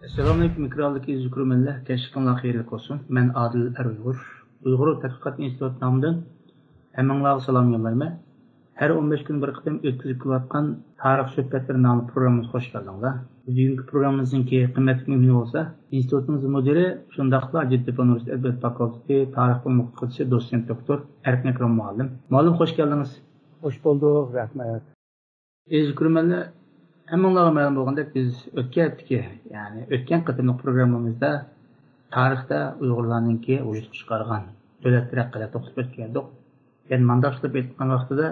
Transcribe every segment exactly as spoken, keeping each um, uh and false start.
ئەسسالامۇئەلەيكۇم، ئېكراندىكى ئىززىز كۆرۈرمەنلەر، كەچلىكىڭلار خەيرلىك بولسۇن. مەن ئادىل ئەر ئۇيغۇر. ئۇيغۇر تەتقىقات ئىنستىتۇتى نامىدىن ھەممىڭلارغا سالام يوللايمەن. ھەر ئون بەش كۈن بىر قېتىم ئۆتكۈزۈپ كېلىۋاتقان تارىخ سۆھبەتلىرى ناملىق پروگراممىمىزغا خوش كەلدىڭلار. بۈگۈنكى پروگراممىمىزنىڭكى قىممەتلىك مېھمىنى بولسا، ئىنستىتۇتىمىز مۇدىرى، شۇنداقلا ھاجەتتېپە ئۇنىۋېرسىتېتى ئەدەبىيات فاكۇلتېتى تارىخ بۆلۈمى ئوقۇتقۇچىسى، دوتسېنت دوكتور ئەركىن ئەكرەم مۇئەللىم. مۇئەللىم، خوش كەلدىڭىز. خوش بولدۇق، رەھمەت. ئەزىز كۆرۈرمەنلەر، ھەممىڭلارغا مەلۇم بولغاندەك، بىز ئۆتكەن ھەپتىكى، يەنى ئۆتكەن قېتىملىق پروگراممىمىزدا تارىختا ئۇيغۇرلارنىڭكى ۋۇجۇدقا چىقارغان دۆلەتلىرى ھەققىدە توختىلىپ ئۆتكەن ئىدۇق. يەنى مانداق قىلىپ ئېيتقان ۋاقتىدا،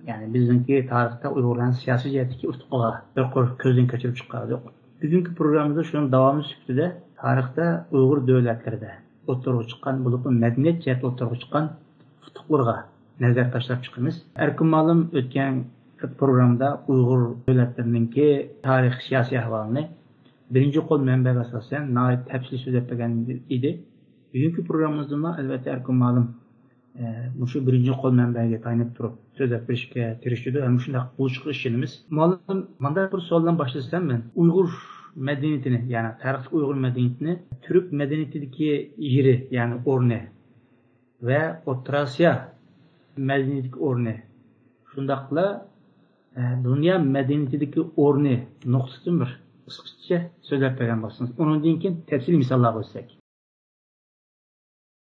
يەنى بىزنىڭكى تارىختا ئۇيغۇرلارنىڭ سىياسىي جەھەتتىكى ئۇتۇقىغا بىر قۇر كۆزدىن كەچۈرۈپ چىققانىدۇق. بۈگۈنكى پروگراممىمىزدا شۇنىڭ داۋامى سۈپىتىدە تارىختا ئۇيغۇر دۆلەتلىرىدە ئوتتۇرىغا چىققان، بولۇپمۇ مەدەنىيەت جەھەتتە ئوتتۇرىغا چىققان ئۇتۇقلىرىغا نەزەر تاشلاپ چىقىمىز. ئەركىن مۇئەللىم ئۆتكەن پروگراممىدا ئۇيغۇر دۆلەتلىرىنىڭكى تارىخىي سىياسىي ئەھۋالىنى بىرىنچى قول مەنبەگە ئاساسەن ناھايىتى تەپسىلىي سۆزلەپ بەرگەن ئىدى. بۈگۈنكى پروگراممىمىزدىمۇ ئەلۋەتتە ئەركىن مۇئەللىم، ئە، مۇشۇ بىرىنچى قول مەنبەگە تايىنىپ تۇرۇپ سۆزلەپ بېرىشكە تىرىشىدۇ ھەم شۇنداق بولۇشىغا ئىشىنىمىز. مۇئەللىم، مانداق بىر سوئال بىلەن باشلىسام مەن، ئۇيغۇر مەدەنىيىتىنى، يەنى تارىختىكى ئۇيغۇر مەدەنىيىتىنى تۈرك مەدەنىيىتىدىكى يېرى، يەنى ئورنى ۋە ئوتتۇرا ئاسىيا مەدەنىيىتىدىكى ئورنى، شۇنداقلا، ئە، دۇنيا مەدەنىيىتىدىكى ئورنى نۇقتىسىدىن بىر قىسقىچە سۆزلەپ بەرگەن بولسىڭىز، ئۇنىڭدىن كېيىن تەپسىلىي مىساللارغا ئۆتسەك.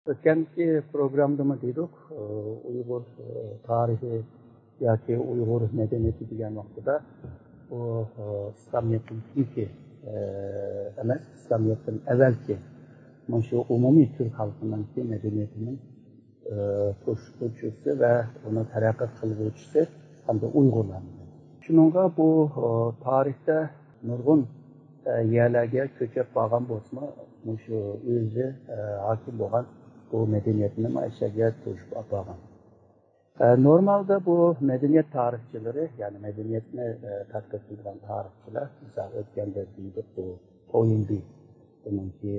ئۆتكەنكى پروگراممىدىمۇ دېدۇق، ئۇيغۇر تارىخى ياكى ئۇيغۇر مەدەنىيىتى دېگەن ۋاقتىدا، ئۇ ئىسلامىيەتتىن كېيىنكى ئەمەس، ئىسلامىيەتتىن ئەۋۋەلكى مۇشۇ ئومۇمىي تۈرك خەلقىنىڭكى مەدەنىيىتىنىڭ تۇرۇشتۇرغۇچىسى ۋە ئۇنى تەرەققىي قىلغۇچىسى ھەمدە ئۇيغۇرلار. شۇنىڭغا بۇ تارىختا نۇرغۇن يەرلەرگە كۆچۈپ بارغان بولسىمۇ، مۇشۇ ئۆزى ھاكىم بولغان بۇ مەدەنىيەتنى ئەشەگە توشۇپ ئاپارغان. نورمالدا بۇ مەدەنىيەت تارىخچىلىرى، يەنى مەدەنىيەتنى تەتقىق قىلىدىغان تارىخچىلار، مىسال، ئۆتكەندە دېدۇق، بۇ تويىنبى، بۇنىڭكى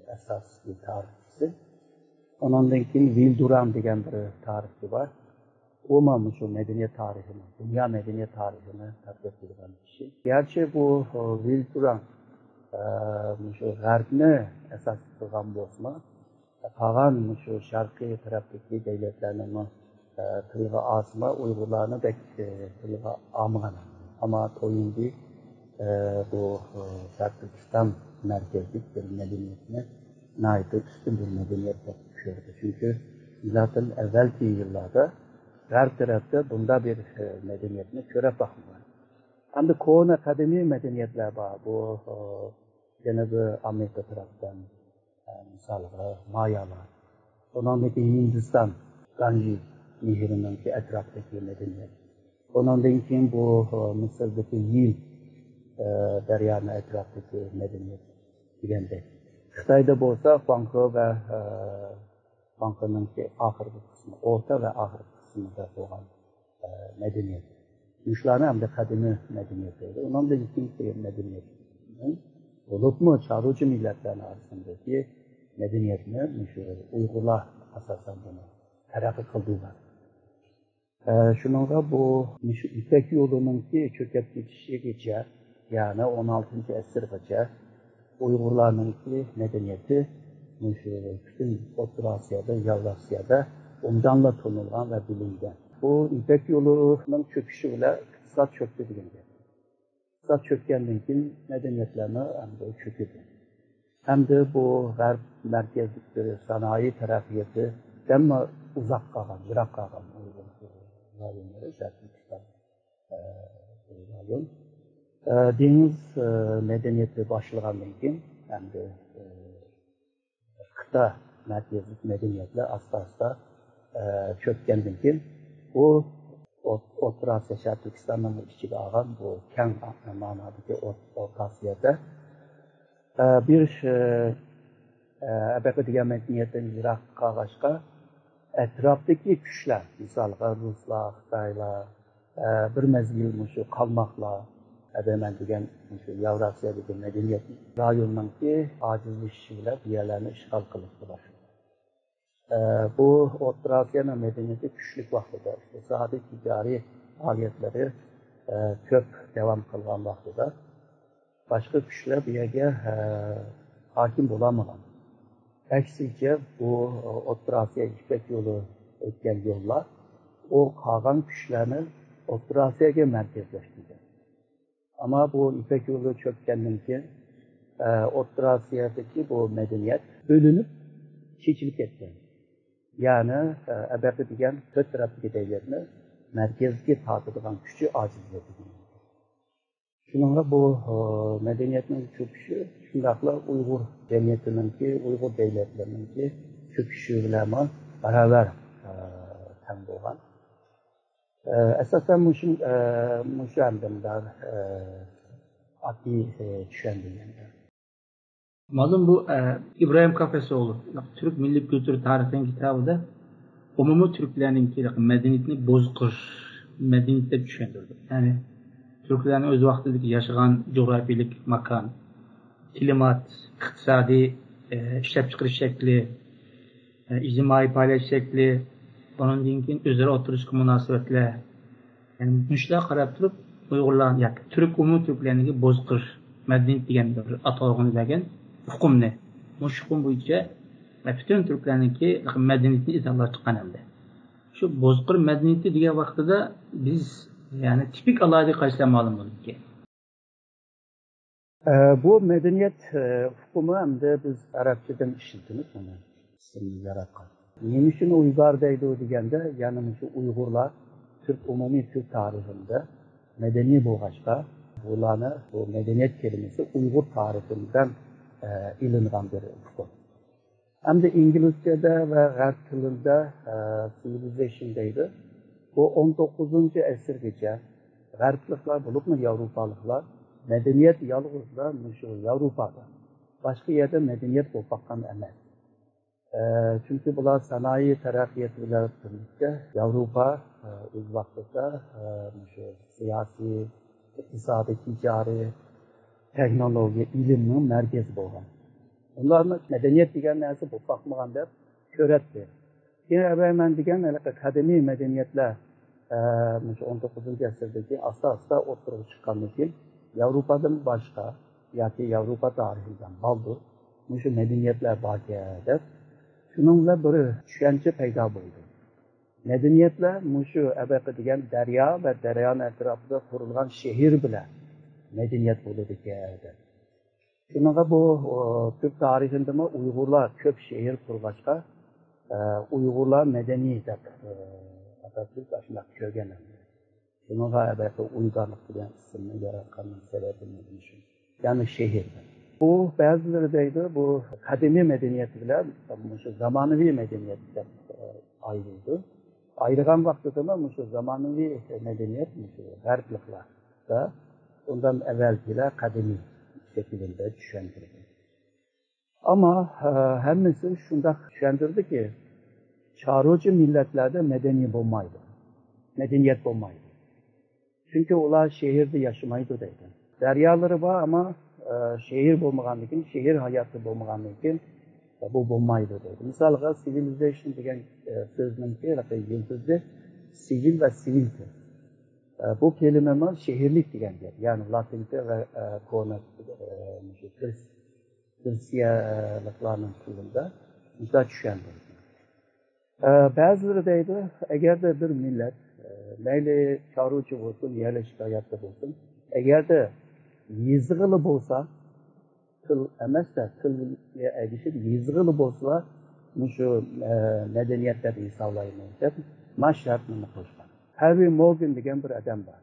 ئاساسىي تارىخچىسى. ئۇنىڭدىن كېيىن ۋىل دۇران دېگەن بىر تارىخچى بار. ئۇمۇ مۇشۇ مەدەنىيەت تارىخىنى، دۇنيا مەدەنىيەت تارىخىنى تەتقىق قىلغان كىشى. گەرچە بۇ، ئۇ، ۋىل دۇران، ئە، مۇشۇ غەربنى ئاساس قىلغان بولسىمۇ، قالغان مۇشۇ شەرقىي تەرەپتىكى دۆلەتلەرنىمۇ، ئە، تىلغا ئالسىمۇ، ئۇيغۇرلارنى بەك، ئە، تىلغا ئالمىغان. ئەمما تويىنبى، ئە، بۇ، ئە، شەرقىي تۈركىستان مەركەزلىك بىر مەدەنىيەتنى ناھايىتى ئۈستۈن بىر مەدەنىيەت دەپ كۆردى. چۈنكى مىلادتىن ئەۋۋەلكى يىللاردا غەرب تەرەپتە بۇنداق بىر، ئە، مەدەنىيەتنى كۆرۈپ باقمىغان. ئەمدى كونا قەدىمىي مەدەنىيەتلەر بار. بۇ، ئە، جەنۇبىي ئامېرىكا تەرەپتىن، ئە، مىسالغا مايالار. ئۇنىڭدىن كېيىن ھىندىستان، گانجى نېھرىنىڭكى ئەتراپىدىكى مەدەنىيەت. ئۇنىڭدىن كېيىن بۇ، ئە، مىسىردىكى نىل، ئە، دەريانىڭ ئەتراپىدىكى مەدەنىيەت دېگەندەك. خىتايدا بولسا خۇاڭخې ۋە، ئە، خۇاڭخېنىڭكى ئاخىرقى قىسمى، ئوتتۇرا ۋە ئاخىرقى قىسمىدا بولغان، ئە، مەدەنىيەت. مۇشۇلارنى ئەمدى قەدىمىي مەدەنىيەت دەيدۇ. ئۇنىڭدىن كېيىنكى مەدەنىيەت بولۇپمۇ چارۋىچى مىللەتلەرنىڭ ئارىسىدىكى مەدەنىيەتنى مۇشۇ ئۇيغۇرلار ئاساسەن بۇنى تەرەققىي قىلدۇرغان. ئە، شۇنىڭغا بۇ مۇشۇ يىپەك يولىنىڭكى چۆكۈپ كېتىشىگىچە، يەنى ئون ئالتىنچى ئەسىرگىچە ئۇيغۇرلارنىڭكى مەدەنىيىتى مۇشۇ پۈتۈن ئوتتۇرا ئاسىيادا، ياۋراسىيادا ئوبدانلا تونۇلغان ۋە بىلىنگەن. بۇ يىپەك يولىنىڭ چۆكۈشى بىلەن ئىقتىساد چۆكتى دېگەن گەپ. ئىقتىساد چۆككەندىن كېيىن مەدەنىيەتلەرمۇ ئەمدى چۆكىدۇ. ئەمدى بۇ غەرب مەركەزلىك بىر سانائىي تەرەققىياتى دەممۇ ئۇزاق قالغان، يىراق قالغان ئۇيغۇر رايونلىرى، شەرقىي تۈركىستان، ئە، رايون. ئە، دېڭىز، ئە، مەدەنىيىتى باشلىغاندىن كېيىن ئەمدى، ئە، خىتاي مەركەزلىك مەدەنىيەتلەر ئاستا-ئاستا، ئە، چۆككەندىن كېيىن، بۇ ئوت-، ئوتتۇرا ئاسىيا، شەرقىي تۈركىستاننىڭ ئىچىگە ئالغان بۇ كەڭ مانادىكى ئوت-، ئوتتۇرا ئاسىيادا، ئە، بىر، ئە، ئە، ئەبەقە دېگەن مەدەنىيەتتىن يىراق قالغاچقا، ئەتراپتىكى كۈچلەر، مىسالغا، رۇسلار، خىتايلار، ئە، بىر مەزگىل مۇشۇ قالماقلار، ئەبەمەن دېگەن مۇشۇ ياۋراسىيادىكى مەدەنىيەت رايونىنىڭكى ئاجىزلىشىشى بىلەن بۇ يەرلەرنى ئىشغال قىلىشقا باشلىدى. ئە، بۇ ئوتتۇرا ئاسىيانىڭ مەدەنىيىتى كۈچلۈك ۋاقتىدا، ئىقتىسادىي، تىجارىي پائالىيەتلىرى، ئە، كۆپ داۋام قىلغان ۋاقتىدا، باشقا كۈچلەر بۇ يەرگە، ئە، ھاكىم بولالمىغان. ئەكسىچە، بۇ، ئە، ئوتتۇرا ئاسىيا يىپەك يولى ئۆتكەن يوللار ئۇ قالغان كۈچلەرنى ئوتتۇرا ئاسىياغا مەركەزلەشتۈرگەن. ئەمما بۇ يىپەك يولى چۆككەندىن كېيىن، ئە، ئوتتۇرا ئاسىيادىكى بۇ مەدەنىيەت بۆلۈنۈپ، چېچىلىپ كەتكەن. يەنى، ئە، ئەبەقى دېگەن تۆت تەرەپتىكى دەۋلەتنى مەركەزگە تارتىدىغان كۈچى ئاجىزلىدى. شۇنىڭغا بۇ، ئە، مەدەنىيەتنىڭ چۆكۈشى شۇنداقلا ئۇيغۇر جەمئىيىتىنىڭكى، ئۇيغۇر دەۋلەتلىرىنىڭكى چۆكۈشى بىلەنمۇ باراۋەر، ئە، تەڭ بولغان. ئە، ئاساسەن مۇشۇ، ئە، مۇشۇ ھەمدە مۇنداق، ئە، ئاددىي، ئە، چۈشەندۈرگەندە. مالۇم بۇ، ئە، ئىبراھىم كافېسوغلۇ، تۈرك مىللىي كۈلتۈر تارىخىنىڭ كىتابىدا ئومۇمىي تۈركلەرنىڭكى مەدەنىيىتىنى بوزقۇر مەدەنىيىتى دەپ چۈشەندۈرىدۇ. يەنى تۈركلەرنىڭ ئۆز ۋاقتىدىكى ياشىغان جۇغراپىيەلىك ماكان، كىلىمات، ئىقتىسادىي، ئە، ئىشلەپچىقىرىش شەكلى، ئىجتىمائىي پائالىيەت شەكلى، ئۇنىڭدىن كېيىن ئۆزئارا ئوتتۇرىسىدىكى مۇناسىۋەتلەر. يەنى مۇشۇلارغا قاراپ تۇرۇپ، ئۇيغۇرلار ياكى تۈرك ئومۇمىي تۈركلەرنىڭكى بوزقۇر مەدەنىيەت دېگەن بىر ئاتالغۇنى بەرگەن ئۇقۇمنى. مۇشۇ ئۇقۇم بويىچە پۈتۈن تۈركلەرنىڭكى مەدەنىيىتىنى ئىزاھلاپ چىققان ئەمدى. شۇ بوزقۇر مەدەنىيىتى دېگەن ۋاقتىدا بىز، يەنى تىپىك ئالاھىدە قايسىلار مەلۇم بولىدىكەن؟ ئە، بۇ مەدەنىيەت، ئە، ئۇقۇمى ئەمدى بىز ئەرەبچىدىن ئىشلىتىمىز بۇنى، ئىسمىنى ياراتقان. نېمە ئۈچۈن ئۇيغۇر دەيدۇ دېگەندە، يەنى مۇشۇ ئۇيغۇرلار تۈرك، ئومۇمىي تۈرك تارىخىدا مەدەنىي بولغاچقا، بۇلارنى، بۇ مەدەنىيەت كەلىمىسى ئۇيغۇر تارىخىدىن، ئە، ئېلىنغان بىر ئۇقۇم. ئەمدى ئىنگلىزچەدە ۋە غەرب تىلىدا، ئە، سىۋىلىزېيشن دەيدۇ. بۇ ئون توققۇزىنچى ئەسىرگىچە غەربلىكلەر، بولۇپمۇ ياۋروپالىقلار، مەدەنىيەت يالغۇزلا مۇشۇ ياۋروپادا، باشقا يەردە مەدەنىيەت بولۇپ باققان ئەمەس. ئە، چۈنكى بۇلار سانائىي تەرەققىيات بىلەن بىرلىكتە ياۋروپا، ئە، ئۆز ۋاقتىدا، ئە، مۇشۇ سىياسىي، ئىقتىسادىي، تىجارىي، تېخنولوگىيە، ئىلىمنىڭ مەركىزى بولغان. ئۇلارنىڭ مەدەنىيەت دېگەن نەرسە بولۇپ باقمىغان دەپ كۆرەتتى. كېيىن ئەۋەيمەن دېگەن ھېلىقى قەدىمىي مەدەنىيەتلەر، ئە، مۇشۇ ئون توققۇزىنچى ئەسىردىكى ئاستا-ئاستا ئوتتۇرىغا چىققاندىن كېيىن، ياۋروپادىن باشقا ياكى ياۋروپا تارىخىدىن بالدۇر مۇشۇ مەدەنىيەتلەر باركەن دەپ، شۇنىڭ بىلەن بىر چۈشەنچە پەيدا بولدى. مەدەنىيەتلەر مۇشۇ ئەبەقە دېگەن دەريا ۋە دەريانىڭ ئەتراپىدا قۇرۇلغان شەھەر بىلەن مەدەنىيەت بولىدىكەن دەپ. شۇنىڭغا بۇ، ئۇ، تۈرك تارىخىدىمۇ ئۇيغۇرلار كۆپ شەھەر قۇرغاچقا، ئە، ئۇيغۇرلار مەدەنىي دەپ، ئە، ئاتاتۈرك ئاشۇنداق كۆرگەن. شۇنىڭغا ئەبەقە ئۇيغۇرلۇق دېگەن ئىسىمنى ياراتقاننىڭ سەۋەبى مۇشۇ. يەنى شەھەر. بۇ بەزىلىرى دەيدۇ، بۇ قەدىمىي مەدەنىيەت بىلەن مۇشۇ زامانىۋى مەدەنىيەت دەپ، ئە، ئايرىلىدۇ. ئايرىغان ۋاقتىدىمۇ مۇشۇ زامانىۋى مەدەنىيەت مۇشۇ غەربلىكلەر ۋە ئۇندىن ئەۋۋەلكىلەر قەدىمىي شەكلىدە چۈشەندۈرگەن. ئەمما، ئە، ھەممىسى شۇنداق چۈشەندۈردىكى، چارۋىچى مىللەتلەردە مەدەنىي بولمايدۇ، مەدەنىيەت بولمايدۇ. چۈنكى ئۇلار شەھەردە ياشىمايدۇ دەيدۇ. دەريالىرى بار، ئەمما، ئە، شەھەر بولمىغاندىن كېيىن، شەھەر ھاياتى بولمىغاندىن كېيىن، ئە، بۇ بولمايدۇ دەيدۇ. مىسالغا، سىۋىلىزېيشن دېگەن، ئە، سۆزنىڭكى يىلتىزى سىۋىل ۋە سىۋىلتى. ئە، بۇ كەلىمىمۇ شەھەرلىك دېگەن گەپ. يەنى لاتىنچە ۋە، ئە، كونا، ئە، مۇشۇ گرېس-، گرېتسىيەلىكلارنىڭ تىلىدا مۇشۇنداق چۈشەندۈرگەن. ئە، بەزىلىرى دەيدۇ، ئەگەردە بىر مىللەت، ئە، مەيلى چارۋىچى بولسۇن، يەرلىشىپ ھاياتتا بولسۇن، ئەگەردە يېزىغىلى بولسا، تىل ئەمەس-دە، تىلغا ئەگىشىپ يېزىغىلى بولسىلا، مۇشۇ، ئە، مەدەنىيەت دەپ ھېسابلايمىز دەپ، مانا شەرتنامە قوشقان. ھارۋى مورگان دېگەن بىر ئادەم بار.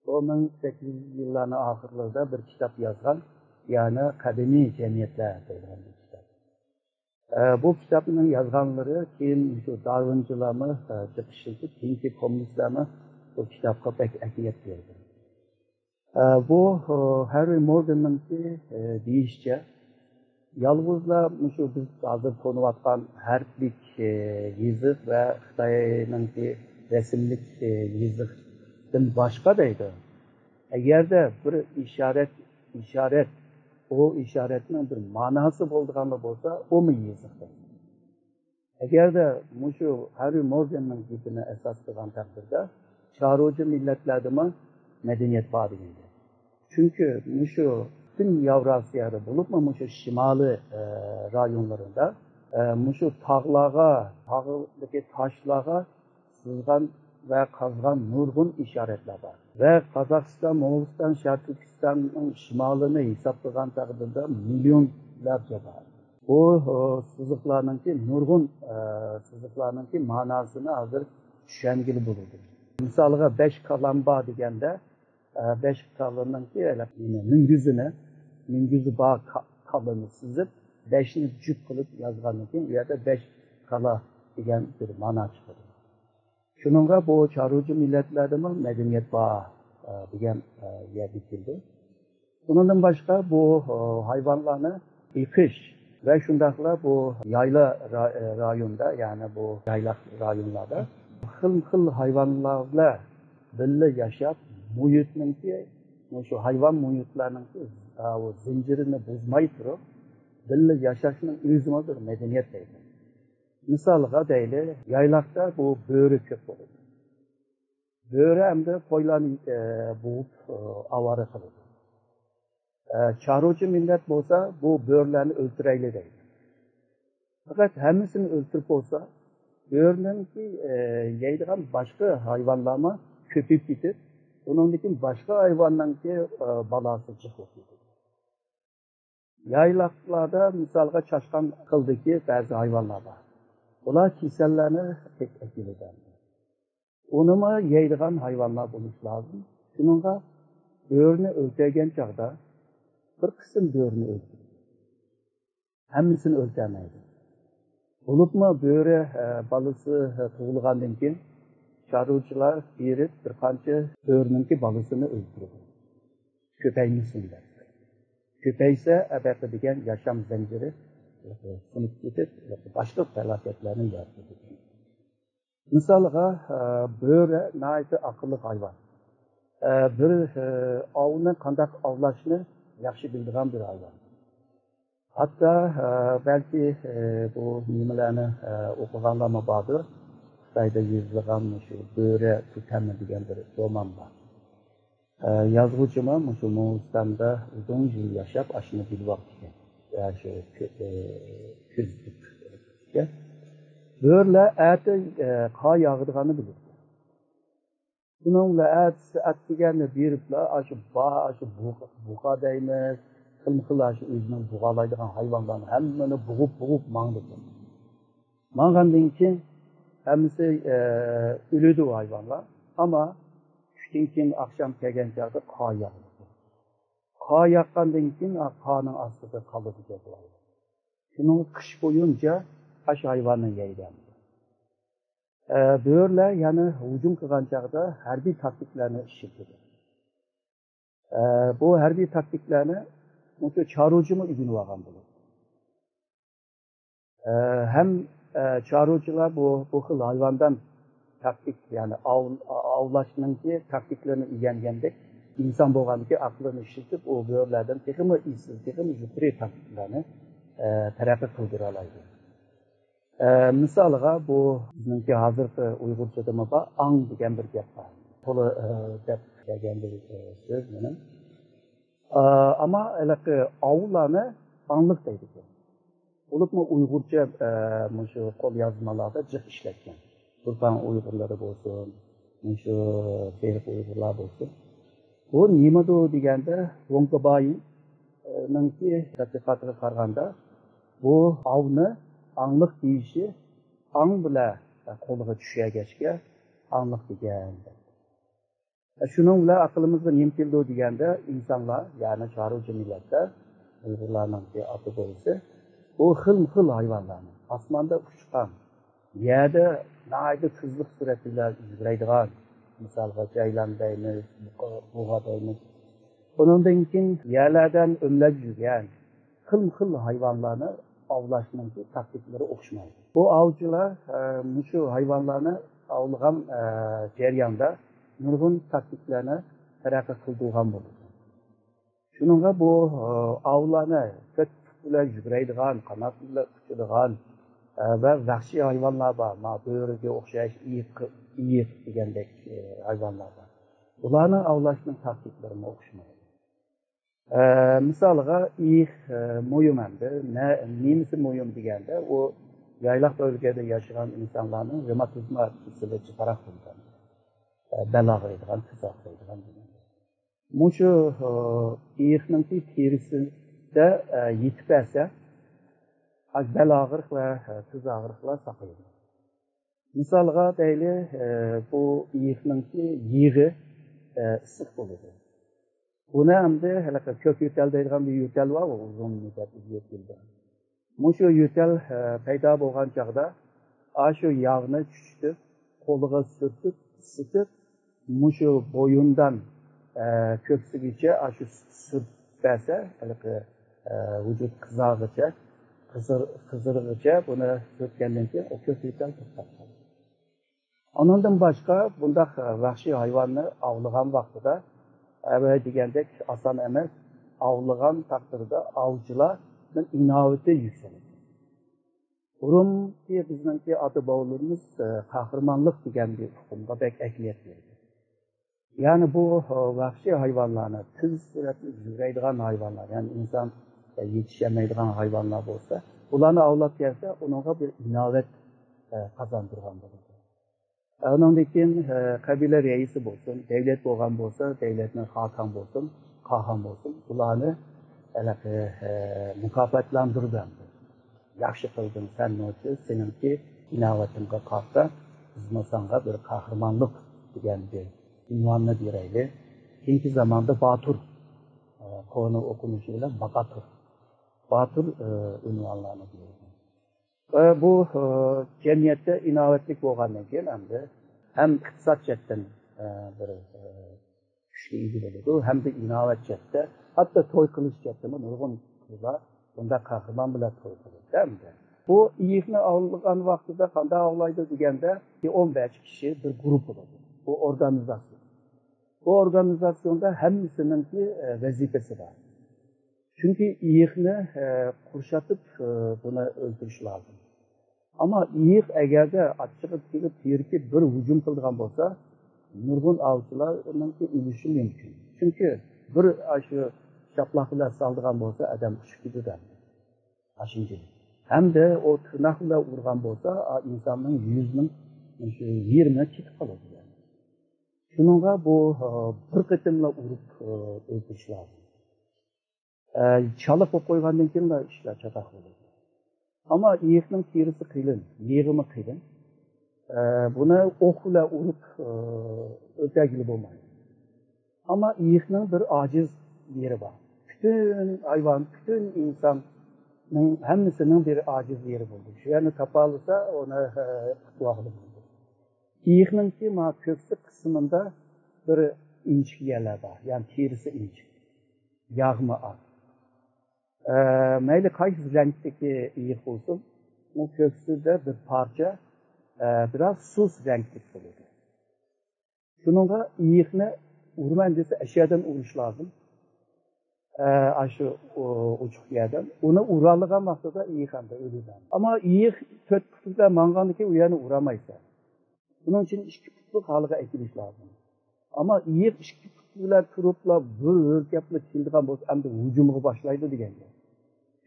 ئۇ مىڭ سەككىز يۈز يىللارنىڭ ئاخىرلىرىدا بىر كىتاب يازغان، يەنى قەدىمىي جەمئىيەتلەر دەيدىغان بىر كىتاب. ئە، بۇ كىتابنىڭ يازغانلىرى كېيىن شۇ دارۋىنچىلارمۇ، ئە، جىق ئىشلىتىپ، كېيىنكى كوممۇنىستلارمۇ بۇ كىتابقا بەك ئەھمىيەت بەردى. ئە، بۇ، ئە، ھارۋى مورگاننىڭكى، ئە، دېيىشىچە، يالغۇزلا مۇشۇ بىز ھازىر كۆرۈۋاتقان ھەرپلىك، ئە، يېزىق ۋە خىتاينىڭكى رەسىملىك، ئە، يېزىقتىن باشقا دەيدۇ. ئەگەردە بىر ئىشارەت، ئىشارەت، ئۇ ئىشارەتنىڭ بىر ماناسى بولىدىغانلا بولسا، ئۇمۇ يېزىق دەيدۇ. ئەگەردە مۇشۇ ھارۋى مورگاننىڭ گېپىنى ئاساس قىلغان تەقدىردە، چارۋىچى مىللەتلەردىمۇ مەدەنىيەت بار دېگەن گەپ. چۈنكى مۇشۇ پۈتۈن ياۋراسىيەدە، بولۇپمۇ مۇشۇ شىمالىي، ئە، رايونلىرىدا، ئە، مۇشۇ تاغلارغا، تاغدىكى تاشلارغا سىزغان ۋە قازغان نۇرغۇن ئىشارەتلەر بار. ۋە قازاقىستان، موڭغۇلىستان، شەرقىي تۈركىستاننىڭ شىمالىنى ھېسابلىغان تەقدىردە مىليونلارچە بار. بۇ، ئە، سىزىقلارنىڭكى نۇرغۇن، ئە، سىزىقلارنىڭكى ماناسىنى ھازىر چۈشەنگىلى بولىدۇ. مىسالغا، بەش كالام بار دېگەندە، ئە، بەش كالىنىڭكى، ئە، مۈڭگۈزىنى، مۈڭگۈزى بار كا-، كالىنى سىزىپ، بەشنى جۈپ قىلىپ يازغاندىن كېيىن، ئۇ يەردە بەش كالا دېگەن بىر مانا چىقىدۇ. شۇنىڭغا بۇ چارۋىچى مىللەتلەردىمۇ مەدەنىيەت بار، ئە، دېگەن، ئە، يەردە كېلىدۇ. بۇنىڭدىن باشقا بۇ، ئە، ھايۋانلارنى بېقىش ۋە شۇنداقلا بۇ يايلا را-، ئە، رايوندا، يەنى بۇ يايلاق رايونلاردا خىلمۇ خىل ھايۋانلار بىلەن بىللە ياشاپ، مۇھىتنىڭكى، شۇ ھايۋان مۇھىتلارنىڭكى، ئە، زەنجىرىنى بۇزماي تۇرۇپ، بىللە ياشاشنىڭ ئۆزىمۇ بىر مەدەنىيەت دەيدۇ. مىسالغا دەيلى، يايلاقتا بۇ بۆرە كۆپ بولىدۇ. بۆرە ئەمدى قويلارنى، ئە، بوغۇپ، ئە، ئاۋارە قىلىدۇ. ئە، چارۋىچى مىللەت بولسا بۇ بۆرىلەرنى ئۆلتۈرەيلى دەيدۇ. پەقەت ھەممىسىنى ئۆلتۈرۈپ بولسا، بۆرىنىڭكى، ئە، يەيدىغان باشقا ھايۋانلارمۇ كۆپىيىپ كېتىپ، ئۇنىڭدىن كېيىن باشقا ھايۋاننىڭكى، ئە، بالاسى جىق بولۇپ كېتىدۇ. يايلاقلاردا، مىسالغا، چاشقان خىلدىكى بەزى ھايۋانلار بار. ئۇلار كېسەللەرنى ئەكېلىدۇ. ئۇنىمۇ يەيدىغان ھايۋانلار بولۇشى لازىم. شۇنىڭغا بۆرىنى ئۆلتۈرگەن چاغدا بىر قىسىم بۆرىنى ئۆلتۈرىدۇ. ھەممىسىنى ئۆلتۈرمەيدۇ. بولۇپمۇ بۆرە، ئە، بالىسى، ئە، تۇغۇلغاندىن كېيىن چارۋىچىلار بېرىپ بىر قانچە بۆرىنىڭكى بالىسىنى ئۆلتۈرىدۇ. كۆپەيمىسۇن دەپ. كۆپەيسە، ئەبەقە دېگەن ياشام زەنجىرى، ئە، سۇنۇپ كېتىپ، باشقا پالاكەتلەرنى يارىتىدۇ. مىسالغا، ئە، بۆرە ناھايىتى ئاقىللىق ھايۋان. ئە، بىر، ئە، ئاۋنى قانداق ئاۋلاشنى ياخشى بىلىدىغان بىر ھايۋان. ھەتتا، ئە، بەلكى، ئە، بۇ نېمىلەرنى، ئە، ئوقۇغانلارمۇ باردۇر. خىتايدا يېزىلغان مۇشۇ بۆرە توتېمى دېگەن بىر رومان بار. ئە، يازغۇچىمۇ مۇشۇ موڭغۇلىستاندا ئۇزۇن يىل ياشاپ، ئاشۇنى بىلىۋاپتىكەن. ئە، شۇ كۆ-، ئە، كۆزىتىپ. بۆرىلەر ئەتە، ئە، قار ياغىدىغاننى بىلىدۇ. شۇنىڭ بىلەن ئەتىسى ئەتىگەننى بېرىپلا، ئاشۇ با-، ئاشۇ بۇغا، بۇغا دەيمىز، خىلمۇ خىل ئاشۇ ئۆزىنىڭ بۇغالايدىغان ھايۋانلارنى ھەممىنى بۇغۇپ، بۇغۇپ ماڭىدىكەن. ماڭغاندىن كېيىن ھەممىسى، ئە، ئۆلىدۇ ھايۋانلار. ئەمما چۈشتىن كېيىن ئاخشام كەلگەن چاغدا قار ياغىدۇ. قار ياغقاندىن كېيىن، ئا، قارنىڭ ئاستىدا قالىدىكەن بۇ ھايۋان. شۇنىڭ قىش بويىچە ئاشۇ ھايۋاننى يەيدۇ. ئە، بۆرىلەر يەنە ھۇجۇم قىلغان چاغدا ھەربىي تاكتىكىلارنى ئىشلىتىدۇ. ئە، بۇ ھەربىي تاكتىكىلارنى مۇشۇ چارۋىچىمۇ ئۆگىنىۋالغان بولىدۇ. ئە، ھەم، ئە، چارۋىچىلار بۇ، بۇ خىل ھايۋاندىن تاكتىك، يەنى ئاۋ-، ئاۋلاشنىڭكى تاكتىكىلىرىنى ئۆگەنگەندەك، ئىنسان بولغاندىكى ئەقلىنى ئىشلىتىپ، ئۇ بۆرىلەردىن تېخىمۇ ئېسىل، تېخىمۇ يۇقىرى تاكتىكىلارنى، ئە، تەرەققىي قىلدۇرالايدۇ. ئە، مىسالىغا، بۇ بىزنىڭكى ھازىرقى ئۇيغۇرچىدىمۇ بار، ئاڭ دېگەن بىر گەپ بار. تولا، ئە، دەپ كەلگەن بىر، ئە، سۆز مېنىڭ. ئە، ئەمما ھېلىقى ئاۋۇلارنى ئاڭلىق دەيدىكەن. بولۇپمۇ ئۇيغۇرچە، ئە، مۇشۇ قول يازمىلاردا جىق ئىشلەتكەن. تۇرپان ئۇيغۇرلىرى بولسۇن، مۇشۇ سېرىق ئۇيغۇرلار بولسۇن. بۇ نېمىدۇ دېگەندە، ۋوڭ گېباينىڭكى تەتقىقاتىغا قارىغاندا، بۇ ئاۋنى ئاڭلىق دېيىشى ئاڭ بىلەن قولىغا چۈشەرگەچكە ئاڭلىق دېگەن. شۇنىڭ بىلەن ئەقلىمىزگە نېمە كېلىدۇ دېگەندە، ئىنسانلار، يەنى چارۋىچى مىللەتلەر، ئۇيغۇرلارنىڭكى ئاتا بوۋىسى، بۇ خىلمۇ خىل ھايۋانلارنى، ئاسماندا ئۇچقان، يەردە ناھايىتى تېزلىك سۈرئىتى بىلەن يۈگۈرەيدىغان، مىسالغا، جەيلان دەيمىز، بۇقا، بۇغا دەيمىز. بۇنىڭدىن كېيىن يەرلەردىن ئۆمىلەپ يۈرگەن خىلمۇ خىل ھايۋانلارنى ئاۋلاشنىڭكى تاكتىكىلىرى ئوخشىمايدۇ. بۇ ئاۋچىلار، ئە، مۇشۇ ھايۋانلارنى ئاۋلىغان، ئە، جەرياندا نۇرغۇن تاكتىكىلارنى تەرەققىي قىلدۇرغان بولىدۇ. شۇنىڭغا بۇ، ئە، ئاۋلارنى تۆت پۇت بىلەن يۈگۈرەيدىغان، قانات بىلەن ئۇچىدىغان، ئە، ۋە ۋەھشىي ھايۋانلار بار. ما بۆرىگە ئوخشاش ئېيىق، ئېيىق دېگەندەك، ئە، ھايۋانلار بار. بۇلارنى ئاۋلاشنىڭ تاكتىكىلىرىمۇ ئوخشىمايدۇ. ئە، مىسالغا، ئېيىق، ئە، مۇھىم ئەمدى. نە-، نېمىسى مۇھىم دېگەندە، ئۇ يايلاق بۆلگىدە ياشىغان ئىنسانلارنىڭ رېماتىزما كېسىلى جىقراق بولىدىغان، ئە، بەل ئاغرىيدىغان، تىز ئاغرىيدىغان دېگەن. مۇشۇ، ئە، ئېيىقنىڭكى تېرىسىدە، ئە، يېتىپ بەرسە، بەل ئاغرىق ۋە، ئە، تىز ئاغرىقلار ساقىيىدۇ. مىسالغا دەيلى، ئە، بۇ ئېيىقنىڭكى يېغى، ئە، ئىسسىق بولىدۇ. بۇنى ئەمدى ھېلىقى كۆك يۆتەل دەيدىغان بىر يۆتەل بار، ئۇزۇن مۇددەت يۆتەل. مۇشۇ يۆتەل، ئە، پەيدا بولغان چاغدا ئاشۇ ياغنى چۈشۈرۈپ، قولىغا سۈرتۈپ، ئىسسىتىپ، مۇشۇ بويۇندىن، ئە، كۆكسىگىچە ئاشۇ سۈرتۈپ بەرسە، ھېلىقى، ئە، ۋۇجۇد قىزارغىچە، قىزىر-، قىزىرغىچە بۇنى سۈرتكەندىن كېيىن ئۇ كۆك يۆتەل توختاپ قالىدۇ. ئۇنىڭدىن باشقا بۇنداق ۋەھشىي ھايۋاننى ئاۋلىغان ۋاقتىدا، ئەۋەل دېگەندەك ئاسان ئەمەس، ئاۋلىغان تەقدىردە ئاۋچىلارنىڭ ئىناۋىتى يۈكسىلىدۇ. بۇرۇنقى بىزنىڭكى ئاتا-بوۋىلىرىمىز، ئە، قەھرىمانلىق دېگەن بىر ئۇقۇمغا بەك ئەھمىيەت بېرىدۇ. يەنى بۇ، ئە، ۋەھشىي ھايۋانلارنى، تېز سۈرئەتتە يۈگۈرەيدىغان ھايۋانلار، يەنى ئىنسان، ئە، يېتىشەلمەيدىغان ھايۋانلار بولسا، بۇلارنى ئاۋلاپ كەلسە، ئۇنىڭغا بىر ئىناۋەت، ئە، قازاندۇرغان بولىدۇ. ئۇنىڭدىن كېيىن، ئە، قەبىلە رەئىسى بولسۇن، دەۋلەت بولغان بولسا، دەۋلەتنىڭ خاقان بولسۇن، قاھان بولسۇن، بۇلارنى ھېلىقى، ئە، مۇكاپاتلاندۇرىدۇ ئەمدى. ياخشى قىلدىڭ سەن نوچى، سېنىڭكى ئىناۋىتىڭگە قارىتا بىزمۇ ساڭا بىر قەھرىمانلىق دېگەن بىر ئۇنۋاننى بېرەيلى. كېيىنكى زاماندا باتۇر، ئە، كونا ئوقۇنۇشى بىلەن باقاتۇر. باتۇر، ئە، ئۇنۋانلارنى بېرىدۇ. ئە، بۇ، ئە، جەمئىيەتتە ئىناۋەتلىك بولغاندىن كېيىن ئەمدى ھەم ئىقتىساد جەھەتتىن، ئە، بىر، ئە، كۈچكە ئىگە بولىدۇ، ھەمدە ئىناۋەت جەھەتتە، ھەتتا توي قىلىش جەھەتتىمۇ نۇرغۇن قىزلار بۇنداق قەھرىمان بىلەن توي قىلىدۇ ئەمدى. بۇ ئېيىقنى ئاۋلىغان ۋاقتىدا قانداق ئاۋلايدۇ دېگەندە، ئون بەش كىشى بىر گۇرۇپپا بولىدۇ. بۇ ئورگانىزاتسىيە. بۇ ئورگانىزاتسىيوندا ھەممىسىنىڭكى، ئە، ۋەزىپىسى بار. چۈنكى ئېيىقنى، ئە، قۇرشىتىپ، ئە، بۇنى ئۆلتۈرۈش لازىم. ئەمما ئېيىق ئەگەردە ئاچچىقى كېلىپ، تېرىكىپ بىر ھۇجۇم قىلىدىغان بولسا، نۇرغۇن ئاۋچىلارنىڭكى ئۆلۈشى مۇمكىن. چۈنكى بىر ئاشۇ شاپىلاق بىلەن سالىدىغان بولسا، ئادەم ئۇچۇپ كېتىدۇ ئەمدى. ئاشۇنچىلىك. ھەمدە ئۇ تىرناق بىلەن ئۇرغان بولسا، ئا، ئىنساننىڭ يۈزىنىڭ شۇ يېرىمى كېتىپ قالىدۇ يەنى. شۇنىڭغا بۇ، ئا، بىر قېتىملا ئۇرۇپ، ئا، ئۆلتۈرۈش لازىم. ئە، چالا قويۇپ قويغاندىن كېيىنلا ئىشلار چاتاق بولىدۇ. ئەمما ئېيىقنىڭ تېرىسى قېلىن، يېغىمۇ قېلىن. ئە، بۇنى ئوق بىلەن ئۇرۇپ، ئە، ئۆلتۈرگىلى بولمايدۇ. ئەمما ئېيىقنىڭ بىر ئاجىز يېرى بار. پۈتۈن ھايۋان، پۈتۈن ئىنساننىڭ ھەممىسىنىڭ بىر ئاجىز يېرى بولىدۇ. شۇ يەرنى تاپالىسا، ئۇنى، ئە، تۇتۇۋالغىلى بولىدۇ. ئېيىقنىڭكى ما كۆكسى قىسمىدا بىر ئىنچىكە يەرلەر بار، يەنى تېرىسى ئىنچىكە، ياغمۇ ئاز. ئە، مەيلى قايسى رەڭدىكى ئېيىق بولسۇن، ئۇ كۆكسىدە بىر پارچە، ئە، بىراز سۇس رەڭلىك بولىدۇ. شۇنىڭغا ئېيىقنى ئۇرىمەن دېسە، ئەشۇ يەردىن ئۇرۇش لازىم. ئە، ئاشۇ، ئۇ، ئوچۇق يەردىن. ئۇنى ئۇرالىغان ۋاقتىدا ئېيىق ئەمدى ئۆلىدۇ. ئەمما ئېيىق تۆت پۇت بىلەن ماڭغاندىكىن ئۇ يەرنى ئۇرالمايسەن. شۇنىڭ ئۈچۈن ئىككى پۇتلۇق ھالغا ئەكېلىش لازىم. ئەمما ئېيىق ئىككى پۇت بىلەن تۇرۇپلا بىر ھۆركەپلا كېلىدىغان بولسا، ئەمدى ھۇجۇمغا باشلايدۇ دېگەن گەپ.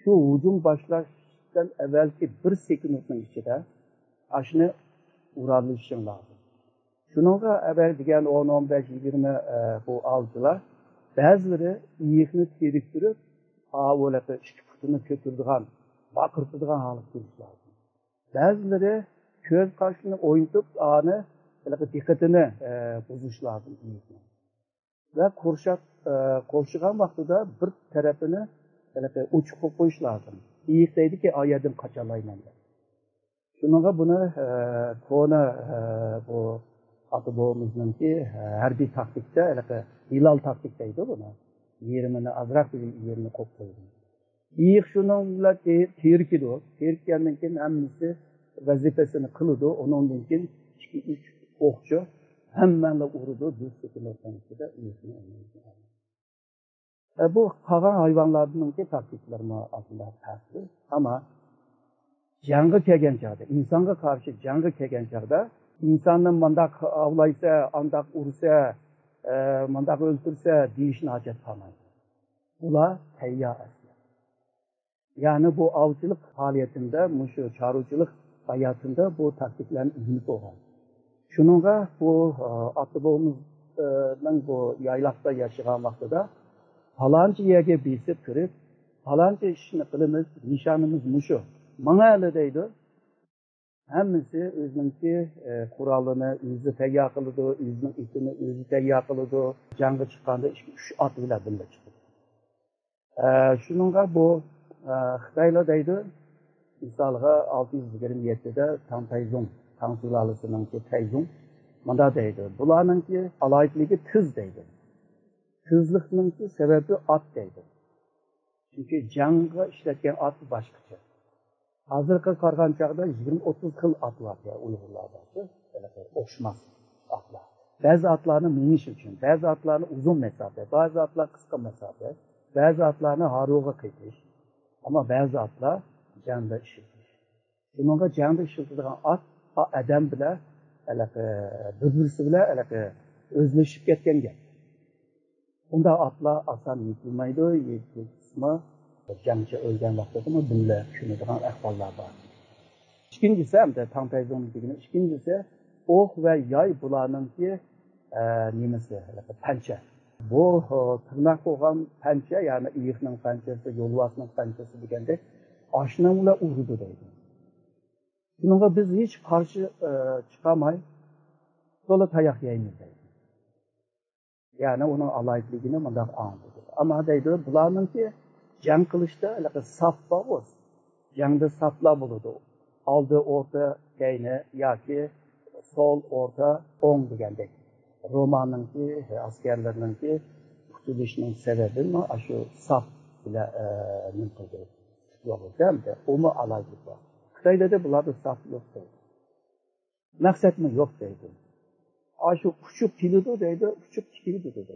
شۇ ھۇجۇم باشلاشتىن ئەۋۋەلكى بىر سېكۇنتنىڭ ئىچىدە ئاشۇنى ئۇرالىشىڭ لازىم. شۇنىڭغا ئەۋەل دېگەن ئون، ئون بەش، يىگىرمە، ئە، بۇ ئاۋچىلار بەزىلىرى ئېيىقنى تېرىكتۈرۈپ، ئا، ئۇ ھېلىقى ئىككى پۇتىنى كۆتۈرىدىغان، باقىرتىدىغان ھالغا كېلىش لازىم. بەزىلىرى كۆز قاشلىرىنى ئوينىتىپ، ئانى ھېلىقى دىققىتىنى، ئە، بۇزۇش لازىم ئېيىقنىڭ. ۋە قورشاق، ئە، قورشىغان ۋاقتىدا بىر تەرىپىنى ھېلىقى ئوچۇق قىلىپ قويۇش لازىم. ئېيىق دەيدىكى، ئا يەردىن قاچالايمەن دەپ. شۇنىڭغا بۇنى، ئە، كونا، ئە، بۇ ئاتا بوۋىمىزنىڭكى، ئە، ھەربىي تاكتىكىدا ھېلىقى ھىلال تاكتىك دەيدۇ بۇنى. يېرىمىنى ئازراق بىر يېرىنى قويۇپ قويدۇم. ئېيىق شۇنىڭ بىلەن تېرىكىدۇ. تېرىككەندىن كېيىن ھەممىسى ۋەزىپىسىنى قىلىدۇ. ئۇنىڭدىن كېيىن ئىككى، ئۈچ ئوقچى ھەممەڭلار ئۇرىدۇ. بىر سېكۇنتنىڭ ئىچىدە ئېيىقنى ئۆلتۈرىدۇ. ئە، بۇ قالغان ھايۋانلارنىڭكى تاكتىكىلىرىمۇ ئاسلىدا پەرقلىق. ئەمما جەڭگە كەلگەن چاغدا، ئىنسانغا قارشى جەڭگە كەلگەن چاغدا، ئىنساننى مانداق ئاۋلايسە، ئانداق ئۇرسا، ئە، مانداق ئۆلتۈرسە دېيىشنى ھاجەت قالمايدۇ. ئۇلار تەييار ئەسكەر. يەنى بۇ ئاۋچىلىق پائالىيىتىندە، مۇشۇ چارۋىچىلىق ھاياتىندا بۇ تاكتىكىلارنى ئۆگىنىپ بولغان. شۇنىڭغا بۇ، ئە، ئاتا بوۋىمىزنىڭ بۇ يايلاقتا ياشىغان ۋاقتىدا پالانچە يەرگە بېسىپ كىرىپ، پالانچە ئىشنى قىلىمىز، نىشانىمىز مۇشۇ. ماڭايلى دەيدۇ. ھەممىسى ئۆزىنىڭكى، ئە، قورالىنى ئۆزى تەييار قىلىدۇ، ئۆزىنىڭ ئېتىنى ئۆزى تەييار قىلىدۇ. جەڭگە چىققاندا ئىككى، ئۈچ ئات بىلەن بىللە چىقىدۇ. ئە، شۇنىڭغا بۇ، ئە، خىتايلار دەيدۇ، مىسالغا، ئالتە يۈز يىگىرمە يەتتىدە تاڭ تەيزۇڭ، تاڭ سۇلالىسىنىڭكى تەيزۇڭ مۇنداق دەيدۇ، بۇلارنىڭكى ئالاھىدىلىكى تېز دەيدۇ. تېزلىكنىڭكى سەۋەبى ئات دەيدۇ. چۈنكى جەڭگە ئىشلەتكەن ئات باشقىچە. ھازىرقى قارىغان چاغدا يىگىرمە ئوتتۇز خىل ئات بار يا ئۇيغۇرلاردا، شۇ، ھېلىقى ئوخشىماس ئاتلار. بەزى ئاتلارنى مېڭىش ئۈچۈن، بەزى ئاتلارنى ئۇزۇن مەساپە، بەزى ئاتلار قىسقا مەساپە، بەزى ئاتلارنى ھارۋىغا قېتىش، ئەمما بەزى ئاتلار جەڭدە ئىشلىتىش. شۇنىڭغا جەڭدە ئىشلىتىدىغان ئات ئا-، ئادەم بىلەن ھېلىقى بىر-بىرسى بىلەن ھېلىقى ئۆزلىشىپ كەتكەن گەپ. بۇنداق ئاتلار ئاسان يېتىلمەيدۇ، يېتىلسىمۇ جەڭچى ئۆلگەن ۋاقتىدىمۇ بىللە چۈشىنىدىغان ئەھۋاللار بار. ئىككىنچىسى، ئەمدى تاڭ تەيزۇڭنىڭ دېگىنى، ئىككىنچىسى، ئوق ۋە ياي بۇلارنىڭكى، ئە، نېمىسى، پەنچە. بۇ، ئە، تىرناق بولغان پەنچە، يەنى ئېيىقنىڭ پەنچىسى، يولۋاسنىڭ پەنچىسى دېگەندەك، ئاشۇنىڭ بىلەن ئۇرىدۇ دەيدۇ. شۇنىڭغا بىز ھېچ قارشى، ئە، چىقالماي، تولا تاياق يەيمىز دەيدۇ. يەنى ئۇنىڭ ئالاھىدىلىكىنى مۇنداق ئاڭلىتىدۇ. ئەمما دەيدۇ، بۇلارنىڭكى جەڭ قىلىشتا ھېلىقى ساپ بارغۇ. جەڭدە ساپلار بولىدۇ. ئالدى، ئورتا، كەينى ياكى سول، ئورتا، ئوڭ دېگەندەك. روماننىڭكى ئەسكەرلىرىنىڭكى قۇتۇلۇشىنىڭ سەۋەبىمۇ ئاشۇ ساپ بىلەن، ئە، نېمە قىلدى؟ تۇتۇۋالدى. ئۇمۇ ئالاھىدىلىك بار. خىتايلاردا بۇلاردا ساپ يوق دەيدۇ. مەقسەتمۇ يوق دەيدۇ. ئاشۇ ئۇچۇپ كېلىدۇ دەيدۇ، ئۇچۇپ تىكىلىدۇ دەيدۇ.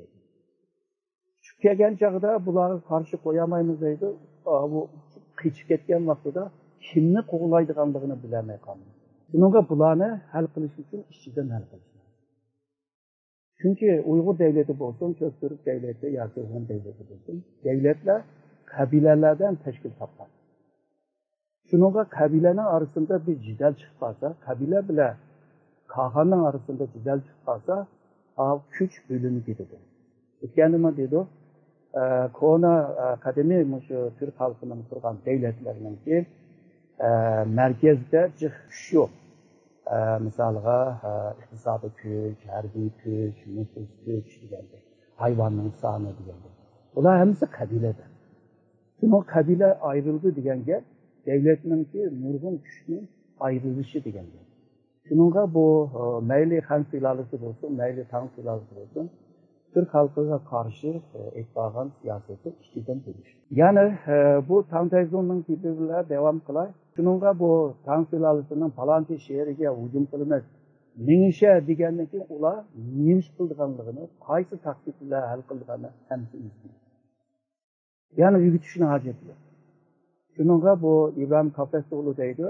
ئۇچۇپ كەلگەن چاغدا بۇلارغا قارشى قويالمايمىز دەيدۇ. ئا، بۇ ئۇچۇپ قېچىپ كەتكەن ۋاقتىدا كىمنى قوغلايدىغانلىقىنى بىلەلمەي قالىمىز. شۇنىڭغا بۇلارنى ھەل قىلىش ئۈچۈن ئىچىدىن ھەل قىلىش لازىم. چۈنكى ئۇيغۇر دەۋلىتى بولسۇن، كۆك تۈرك دەۋلىتى ياكى ھون دەۋلىتى بولسۇن، دەۋلەتلەر قەبىلەلەردىن تەشكىل تاپقان. شۇنىڭغا قەبىلەنىڭ ئارىسىدا بىر جېدەل چىقىپ قالسا، قەبىلە بىلەن كارخانىنىڭ ئارىسىدا جېدەل چىقىپ قالسا، ئا، كۈچ بۆلۈنۈپ كېتىدۇ. ئۆتكەندىمۇ دېدۇق، ئە، كونا، ئە، قەدىمىي مۇشۇ تۈرك خەلقىنىڭ تۇرغان دەۋلەتلىرىنىڭكى، ئە، مەركەزدە جىق كۈچ يوق. ئە، مىسالغا، ئە، ئىقتىسادىي كۈچ، ھەربىي كۈچ، نوپۇس كۈچ دېگەندەك، ھايۋاننىڭ سانى دېگەندەك. بۇلار ھەممىسى قەبىلىدە. شۇنىڭ قەبىلە ئايرىلدى دېگەن گەپ دەۋلەتنىڭكى نۇرغۇن كۈچنىڭ ئايرىلىشى دېگەن گەپ. شۇنىڭغا بۇ، ئە، مەيلى خەن سۇلالىسى بولسۇن، مەيلى تاڭ سۇلالىسى بولسۇن، تۈرك خەلقىگە قارشى، ئە، ئېلىپ بارغان سىياسىتى ئىچىدىن بۆلۈش. يەنى، ئە، بۇ تاڭ تەيزۇڭنىڭ گېپى بىلەن داۋام قىلاي. شۇنىڭغا بۇ تاڭ سۇلالىسىنىڭ پالانچى شەھىرىگە ھۇجۇم قىلىمىز، مېڭىشە دېگەندىن كېيىن ئۇلار نېمە ئىش قىلىدىغانلىقىنى، قايسى تاكتىكا بىلەن ھەل قىلىدىغانلىقىنى ھەممىسى ئىزدىدى. يەنى ئۆگىتىشنىڭ ھاجىتى يوق. شۇنىڭغا بۇ ئىبراھىم كافەستوغلۇ دەيدۇ،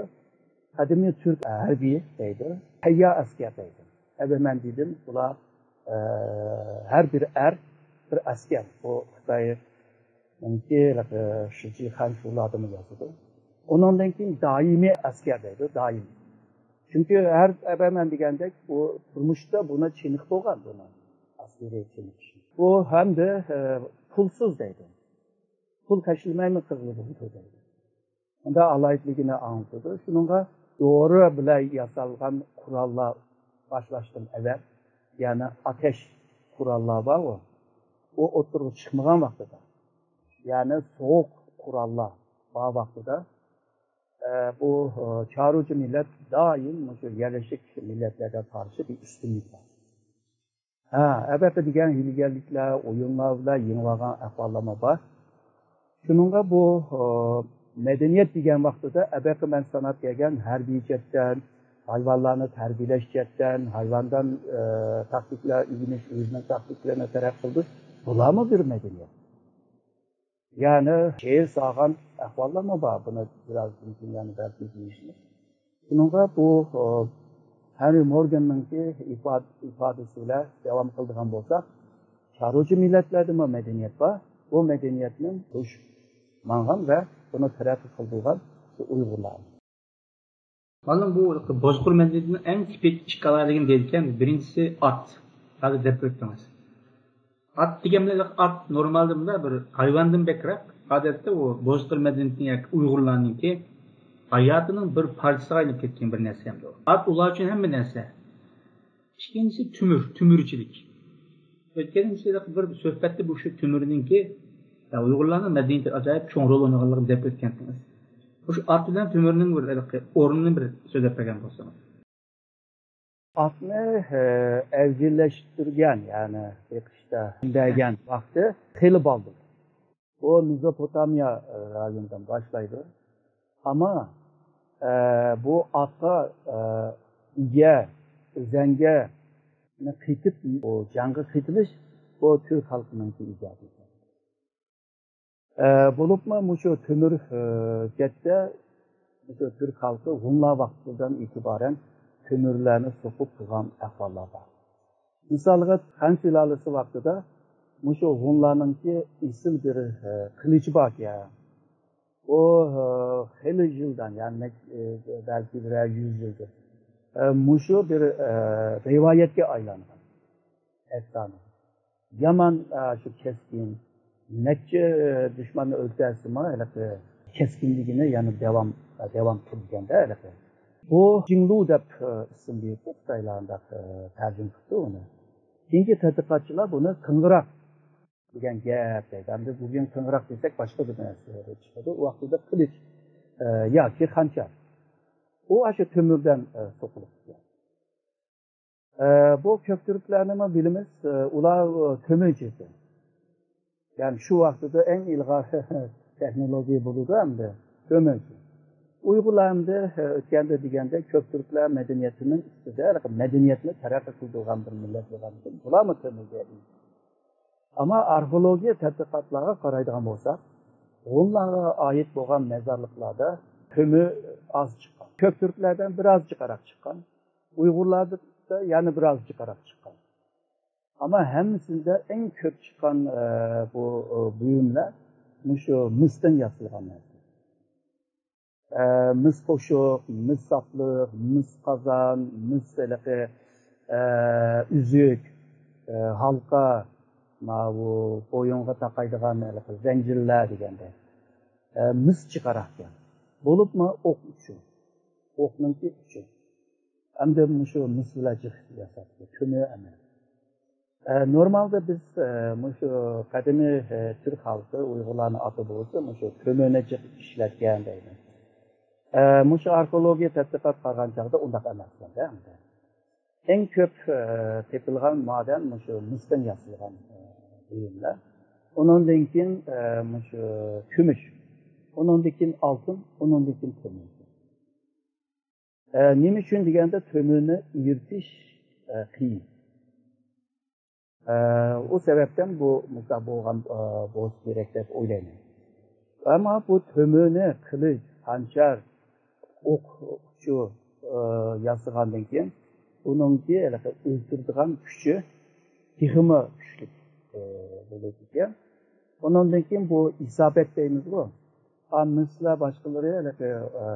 قەدىمىي تۈرك ھەربىي دەيدۇ، تەييار ئەسكەر دەيدۇ. ئەگەر مەن دېدىم، بۇلار، ئە، ھەر بىر ئەر بىر ئەسكەر. بۇ خىتاينىڭكى، ئە، شىجى خەن شۇلاردىمۇ يازىدۇ. ئۇنىڭدىن كېيىن دائىمىي ئەسكەر دەيدۇ، دائىم. چۈنكى ھەر، ئەگەر مەن دېگەندەك، بۇ تۇرمۇشتا بۇنى چېنىقىپ بولغان، بۇنى ئەسكىرىي چېنىقىش. بۇ ھەمدە، ئە، پۇلسىز دەيدۇ. پۇل خەجلىمەيمۇ قىلغىلى بولىدۇ دەيدۇ. ئۇندا ئالاھىدىلىكىنى ئاڭلىتىدۇ. شۇنىڭغا دورا بىلەن ياسالغان قوراللار باشلاشتىن ئەۋەل، يەنى ئاتەش قوراللار بارغۇ، ئۇ ئوتتۇرىغا چىقمىغان ۋاقتىدا، يەنى سوغۇق قوراللار بار ۋاقتىدا، ئە، بۇ، ئە، چارۋىچى مىللەت دائىم مۇشۇ يەرلىشىك مىللەتلەرگە قارشى بىر ئۈستۈنلۈك بار. ھە، ئەلۋەتتە دېگەن ھىيلىگەرلىكلەر، ئويۇنلار بىلەن يېڭىۋالغان ئەھۋاللارمۇ بار. شۇنىڭغا بۇ، ئە، مەدەنىيەت دېگەن ۋاقتىدا ئەبەقى مەن ساناپ كەلگەن ھەربىي جەھەتتىن، ھايۋانلارنى تەربىيەلەش جەھەتتىن، ھايۋاندىن، ئە، تاكتىكىلار ئۆگىنىش، ئۆزىنىڭ تاكتىكىلىرىنى تەرەققىي قىلدۇرۇش، بۇلارمۇ بىر مەدەنىيەت. يەنى شېئىر سالغان ئەھۋاللارمۇ بار، بۇنى بىراز مۇمكىن يەنە بەلكى دېيىشمىز. شۇنىڭغا بۇ، ئە، ھېنرى مورگاننىڭكى ئىپاد-، ئىپادىسى بىلەن داۋام قىلىدىغان بولساق، چارۋىچى مىللەتلەردىمۇ مەدەنىيەت بار. بۇ مەدەنىيەتنىڭ توشۇپ ماڭغان ۋە بۇنى تەرەققىي قىلدۇرغان شۇ ئۇيغۇرلار. مانا بۇ بوزقۇر مەدەنىيىتىنىڭ ئەڭ تىپىك ئىككى ئالاھىدىلىكىنى دەيدىكەن، بىرىنچىسى ئات. ھازىر دەپ ئۆتتىڭىز. ئات دېگەن بىلەن ئات نورمالدا مۇنداق بىر ھايۋاندىن بەكرەك. ئادەتتە ئۇ بوزقۇر مەدەنىيىتىنىڭ ياكى ئۇيغۇرلارنىڭكى ھاياتىنىڭ بىر پارچىسىغا ئايلىنىپ كەتكەن بىر نەرسە ئەمدى ئۇ. ئات ئۇلار ئۈچۈن ھەممە نەرسە. ئىككىنچىسى تۆمۈر، تۆمۈرچىلىك. ئۆتكەن ھەپتىدە بىر سۆھبەتتە بۇ شۇ تۆمۈرنىڭكى، يا، ئۇيغۇرلارنىڭ مەدەنىيىتىدە ئاجايىپ چوڭ رول ئوينىغانلىقىنى دەپ ئۆتكەنتىڭىز. مۇشۇ ئات بىلەن تۆمۈرنىڭ بىر ھېلىقى ئورنىنى بىر سۆزلەپ بەرگەن بولسىڭىز. ئاتنى، ئە، ئەۋزىلەشتۈرگەن، يەنى بېقىشتا بەرگەن ۋاقتى خېلى بالدۇر. بۇ مېزوپوتامىيە، ئە، رايونىدىن باشلايدۇ. ئەمما، ئە، بۇ ئاتقا، ئە، ئىگە، ئۈزەڭگە قېتىپ، بۇ جەڭگە قېتىلىش، بۇ تۈرك خەلقىنىڭكى ئىجادىيىتى. ئە، بولۇپمۇ مۇشۇ تۆمۈر، ئە، جەھەتتە مۇشۇ تۈرك خەلقى ھونلار ۋاقتىدىن ئېتىبارەن تۆمۈرلەرنى سوقۇپ قىلغان ئەھۋاللار بار. مىسالغا، خەن سۇلالىسى ۋاقتىدا مۇشۇ ھونلارنىڭكى ئېسىل بىر، ئە، قىلىچى باركەن. ئۇ، ئە، خېلى يىلدىن، يەنى نەچ-، ئە، بەلكى بىرەر يۈز يىلدىن، ئە، مۇشۇ بىر، ئە، رىۋايەتكە ئايلانغان ئەپسانە. يامان، ئە، شۇ كەسكىن، نەچچە، ئە، دۈشمەننى ئۆلتۈرسىمۇ، ھېلىقى كەسكىنلىكىنى يەنە داۋام، داۋام قىلىدىكەندە، ھېلىقى. بۇ جىڭلۇ دەپ، ئە، ئىسىم بېرىپتۇ، خىتايلار ئۇنداق، ئە، تەرجىمە قىپتۇ ئۇنى. كېيىنكى تەتقىقاتچىلار بۇنى قىڭغىراق دېگەن گەپ دەيدۇ. ئەمدى بۈگۈن قىڭغىراق دېسەك، باشقا بىر نەرسە چىقىدۇ. ئۇ ۋاقتىدا قىلىچ، ئە، ياكى خەنجەر. ئۇ ئاشۇ تۆمۈردىن، ئە، سوقۇلۇپ كېتىدۇ. ئە، بۇ كۆك تۈركلەرنىمۇ بىلىمىز، ئە، ئۇلار، ئە، تۆمۈرچى ئىكەن. يەنى شۇ ۋاقتىدا ئەڭ ئىلغار تېخنولوگىيە بولىدۇ ئەمدى، تۆمۈرچى. ئۇيغۇرلار ئەمدى، ئە، ئۆتكەندە دېگەندەك كۆك تۈركلەر مەدەنىيىتىنىڭ ئۈستىدە مەدەنىيەتنى تەرەققىي قىلدۇرغان بىر مىللەت بولغاندىكىن، بۇلارمۇ تۆمۈرگە ئىگە. ئەمما ئارخېئولوگىيە تەتقىقاتلارغا قارايدىغان بولساق، ھونلارغا ئائىت بولغان مەزارلىقلاردا تۆمۈر ئاز چىققان. كۆك تۈركلەردىن بىر ئاز جىقراق چىققان. ئۇيغۇرلاردا يەنە بىر ئاز جىقراق چىققان. ئەمما ھەممىسىدە ئەڭ كۆپ چىققان، ئە، بۇ، ئە، بۇيۇملار مۇشۇ مىستىن ياسالغان نەرسە. ئە، مىس قوشۇق، مىس ساپلىق، مىس قازان، مىس ھېلىقى، ئە، ئۈزۈك، ئە، ھالقا، ماۋۇ بويۇنغا تاقايدىغان ھېلىقى زەنجىرلەر دېگەندەك. ئە، مىس چىقىراقكەن. بولۇپمۇ ئوق ئۇچى. ئوقنىڭكى ئۇچى. ئەمدى مۇشۇ مىس بىلەن جىق ياساپتۇ، تۆمۈر ئەمەس. ئە، نورمالدا بىز، ئە، مۇشۇ قەدىمىي، ئە، تۈرك خەلقى، ئۇيغۇرلارنىڭ ئاتا بوۋىسى مۇشۇ تۆمۈرنى جىق ئىشلەتكەن دەيمىز. ئە، مۇشۇ ئارخېئولوگىيە تەتقىقات قىلغان چاغدا ئۇنداق ئەمەس ئەمدى. ئەڭ كۆپ، ئە، تېپىلغان مادەن مۇشۇ مىستىن ياسالغان، ئە، بۇيۇملار. ئۇنىڭدىن كېيىن، ئە، مۇشۇ كۈمۈش. ئۇنىڭدىن كېيىن ئالتۇن، ئۇنىڭدىن كېيىن تۆمۈر. ئە، نېمە ئۈچۈن دېگەندە، تۆمۈرنى ئېرىتىش، ئە، قىيىن. ئە، ئۇ سەۋەبتىن بۇ مۇشۇنداق بولغان، ئە، بولسا كېرەك دەپ ئويلايمەن. ئەمما بۇ تۆمۈرنى قىلىچ، خەنجەر، ئوق ئۇچى، ئە، ياسىغاندىن كېيىن، ئۇنىڭكى ھېلىقى ئۆلتۈرىدىغان كۈچى تېخىمۇ كۈچلۈك، ئە، بولىدىكەن. ئۇنىڭدىن كېيىن بۇ ئىسابەت دەيمىزغۇ، ئا، مىسلەر باشقىلىرى ھېلىقى، ئە،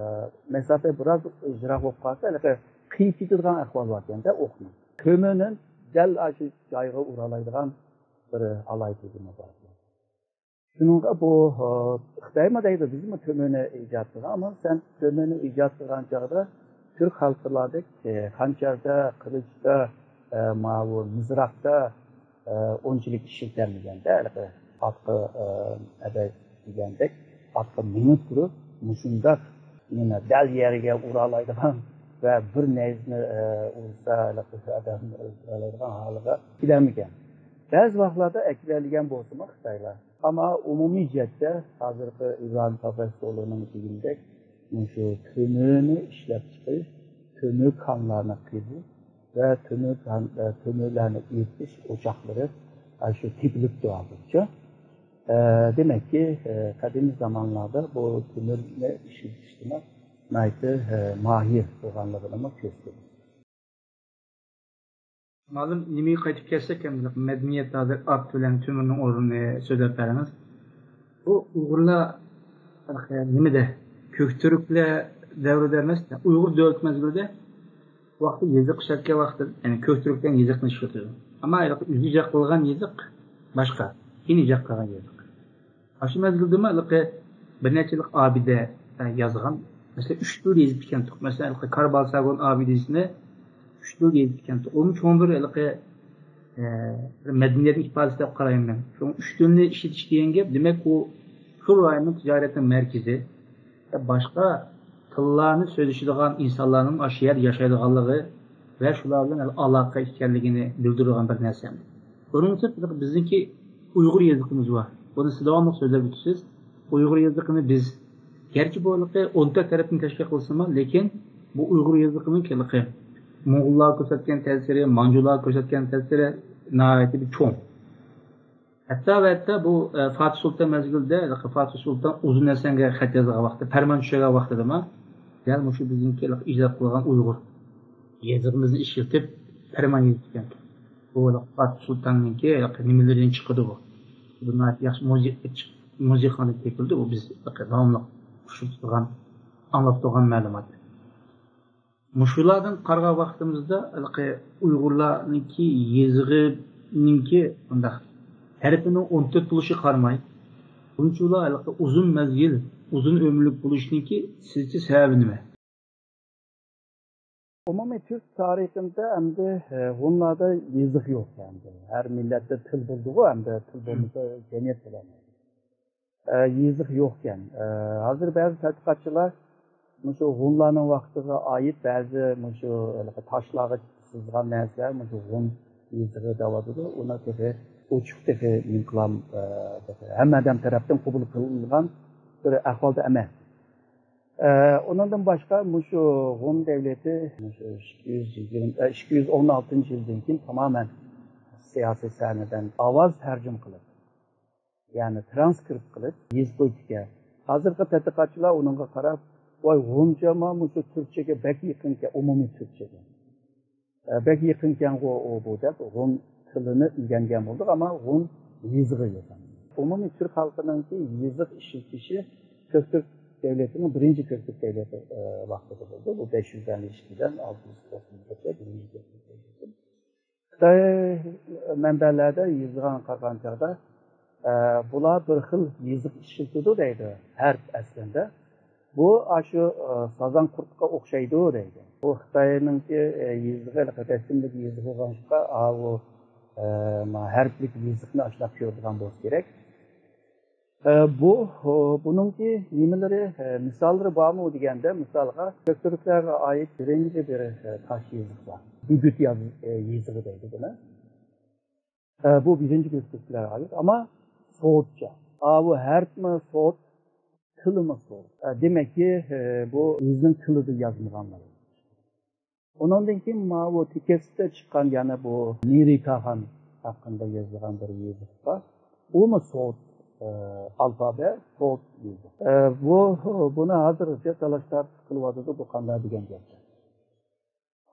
مەسافە بىراز يىراق بولۇپ قالسا، ھېلىقى قىيىپ كېتىدىغان ئەھۋال باركەن-دە ئوقنىڭ. تۆمۈرنى دەل ئاشۇ جايغا ئۇرالايدىغان بىر ئالاھىدىلىكىمۇ بار. شۇنىڭغا بۇ، ئە، خىتايمۇ دەيدۇ، بىزمۇ تۆمۈرنى ئىجاد قىلغان، ئەمما سەن تۆمۈرنى ئىجاد قىلغان چاغدا تۈرك خەلقلەردەك، ئە، خەنجەردە، قىلىچتا، ئە، ماۋۇ مىزراقتا، ئە، ئۇنچىلىك ئىشلىتەلمىگەندە، ھېلىقى ئاتقا، ئە، ئەبە دېگەندەك، ئاتقا مىنىپ تۇرۇپ، مۇشۇنداق يەنە دەل يەرگە ئۇرالايدىغان ۋە بىر نەيزىنى، ئە، ئۇرسا، ھېلىقى ئادەمنى ئۆلتۈرەلەيدىغان ھالىغا كېلەلمىگەن. بەزى ۋاقىتلاردا ئەكېلەلىگەن بولسىمۇ خىتايلار. ئەمما ئومۇمىي جەھەتتە ھازىرقى ئىبراھىم پروفېسسورلۇقنىڭ دېگىنىدەك، مۇشۇ تۆمۈرنى ئىشلەپچىقىرىش، تۆمۈر كانلارنى قېزىش ۋە تۆمۈر كان-، ئە، تۆمۈرلەرنى ئېرىتىش ئوچاقلىرى، ئە، شۇ تېپىلىپتۇ ھازىرچە. ئە، دېمەككى، ئە، قەدىمىي زامانلاردا بۇ تۆمۈرنى ئىشلىتىشتىمۇ ناھايىتى، ئە، ماھىر بولغانلىقىنىمۇ كۆرسىتىدۇ. مۇئەللىم، نېمىگە قايتىپ كەلسەك، مەدەنىيەت، ھازىر ئات بىلەن تۆمۈرنىڭ ئورنىنى سۆزلەپ بەردىڭىز. بۇ ئۇيغۇرلار نېمىدە، كۆكتۈركلەر دەۋرىدە ئەمەس، ئۇيغۇر دۆلىتى مەزگىلىدە ۋاقتى يېزىق ئىشلەتكەن ۋاقتى، يەنى كۆكتۈركلەرنىڭ يېزىقىنى ئىشلىتىدۇ. ئەمما ئۆزى ئىجاد قىلغان يېزىق باشقا، كېيىن ئىجاد قىلغان يېزىق. ئاشۇ مەزگىلدىمۇ ھېلىقى بىر نەچچىلىك ئابىدە، ئە، يازغان. مەسىلەن، ئۈچ تىلدا يېزىپ كەلگەنتۇق. مەسىلەن، ھېلىقى كارل ساگون ئابىدىسىنى ئۈچ تىلدا يېزىپ كەلگەنتۇق. ئۇمۇ چوڭ بىر ھېلىقى، ئە، بىر مەدەنىيەتنىڭ ئىپادىسى دەپ قارايمەن مەن. شۇڭا ئۈچ تىلنى ئىشلىتىش دېگەن گەپ، دېمەك، ئۇ شۇ رايوننىڭ تىجارەتنىڭ مەركىزى. باشقا تىللارنى سۆزلىشىدىغان ئىنسانلارنىڭ ئاشۇ يەردە ياشايدىغانلىقى ۋە شۇلار بىلەن ئالاقە ئىكەنلىكىنى بىلدۈرىدىغان بىر نەرسە. بۇنىڭ ئۈچۈن بىزنىڭكى ئۇيغۇر يېزىقىمىز بار. بۇنى سىز داۋاملىق سۆزلەپ ئۆتىسىز. ئۇيغۇر يېزىقىنى بىز، گەرچە بۇ ھېلىقى ئون تۆت تەرەپتىن تەشكىل قىلسىمۇ، لېكىن بۇ ئۇيغۇر يېزىقىنىڭ ھېلىقى موڭغۇللار كۆرسەتكەن تەسىرى، مانجۇلار كۆرسەتكەن تەسىرى ناھايىتى بىر چوڭ. ھەتتا ۋە ھەتتا بۇ، ئە، فاتىھ سۇلتان مەزگىلىدە، ھېلىقى فاتىھ سۇلتان ئۇزۇن ھەسەنگە خەت يازغان ۋاقتىدا، پەرمان چۈشۈرگەن ۋاقتىدىمۇ، دەل مۇشۇ بىزنىڭكى ھېلىقى ئىجاد قىلغان ئۇيغۇر يېزىقىمىزنى ئىشلىتىپ پەرمان يېزىپتىكەن. بۇ ھېلىقى فاتىھ سۇلتاننىڭكى ھېلىقى نېمىلىرىدىن چىقىدۇ بۇ. بۇ ناھايىتى ياخشى مۇزىكا، مۇزىكىغا تېپىلدى. بۇ بىز ھېلىقى داۋاملىق ئۇچرىتىدىغان، ئاڭلاپ تۇرغان مەلۇمات. مۇشۇلاردىن قارىغان ۋاقتىمىزدا، ھېلىقى ئۇيغۇرلارنىڭكى يېزىقىنىڭكى مۇنداق تەرىپىنىڭ ئون تۆت بولۇشىغا قارىماي، بۇنچىلا ھېلىقى ئۇزۇن مەزگىل، ئۇزۇن ئۆمۈرلۈك بولۇشىنىڭكى سىزچە سەۋەبى نېمە؟ ئومۇمىي تۈرك تارىخىدا ئەمدى، ئە، ھونلاردا يېزىق يوق ئەمدى. ھەر مىللەتتە تىل بولىدىغۇ، ئەمدى تىل بولمىسا جەمئىيەت بولالمايدۇ. ئە، يېزىق يوقكەن. ئە، ھازىر بەزى تەتقىقاتچىلار مۇشۇ ھونلارنىڭ ۋاقتىغا ئائىت بەزى مۇشۇ ھېلىقى تاشلارغا سىزغان نەرسىلەر مۇشۇ ھون يېزىقى دەۋاتىدۇ. ئۇنى تېخى ئوچۇق تېخى نېمە قىلام، ئە، تېخى ھەممە ئادەم تەرەپتىن قوبۇل قىلىنغان بىر ئەھۋالدا ئەمەس. ئە، ئۇنىڭدىن باشقا مۇشۇ ھون دەۋلىتى مۇشۇ ئىككى يۈز يىگىرمە، ئە، ئىككى يۈز ئون ئالتىنچى يىلدىن كېيىن تامامەن سىياسىي سەھنىدىن ئاۋاز تەرجىمە قىلىپ، يەنى ترانسكرىپت قىلىپ يېزىپ قويۇپتىكەن. ھازىرقى تەتقىقاتچىلار ئۇنىڭغا قاراپ، ۋاي، ھونچە ما مۇشۇ تۈركچىگە بەك يېقىنكەن، ئومۇمىي تۈركچىگە. ئە، بەك يېقىنكەنغۇ ئۇ بۇ دەپ، ھون تىلىنى ئۆگەنگەن بولدۇق، ئەمما ھون يېزىقى يوق. ئومۇمىي تۈرك خەلقىنىڭكى يېزىق ئىشلىتىشى كۆكتۈرك دەۋلىتىنىڭ بىرىنچى كۆكتۈرك دەۋلىتى، ئە، ۋاقتىدا بولدى. بۇ بەش يۈز ئىككىدىن ئالتە يۈز توقسان بىرگىچە بىرىنچى كۆكتۈرك دەۋلىتى. خىتاي مەنبەلەردە يېزىلغان قارىغان چاغدا، ئە، بۇلار بىر خىل يېزىق ئىشلىتىدۇ دەيدۇ، ھەرپ ئەسلىندە. بۇ ئاشۇ، ئە، سازاڭ قۇرتقا ئوخشايدۇ دەيدۇ. بۇ خىتاينىڭكى، ئە، يېزىقى ھېلىقى رەسىملىك يېزىق بولغاچقا، ئاۋۇ، ئە، ما ھەرپلىك يېزىقنى ئاشۇنداق كۆرىدىغان بولسا كېرەك. ئە، بۇ، ئۇ، بۇنىڭكى نېمىلىرى، ئە، مىساللىرى بارمۇ دېگەندە، مىسالغا، كۆكتۈركلەرگە ئائىت بىرىنچى بىر، ئە، تاش يېزىق بار. بۈگۈت ياز-، ئە، يېزىقى دەيدۇ بۇنى. ئە، بۇ بىرىنچى كۆكتۈركلەرگە ئائىت، ئەمما سوتچە. ئاۋۇ ھەرپمۇ سوت، تىلىمۇ سوت. ئە، دېمەككى، ئە، بۇ ئۆزىنىڭ تىلىدا يازمىغانلار. ئۇنىڭدىن كېيىن ماۋۇ تېكىستتە چىققان يەنە بۇ نىرىكاخان ھەققىدە يېزىلغان بىر يېزىق بار. ئۇمۇ سوت، ئە، ئالفابە، سوت يېزىق. ئە، بۇ، بۇنى ھازىرغىچە تالاش تارتىش قىلىۋاتىدۇ، بۇ قانداق دېگەن گەپ.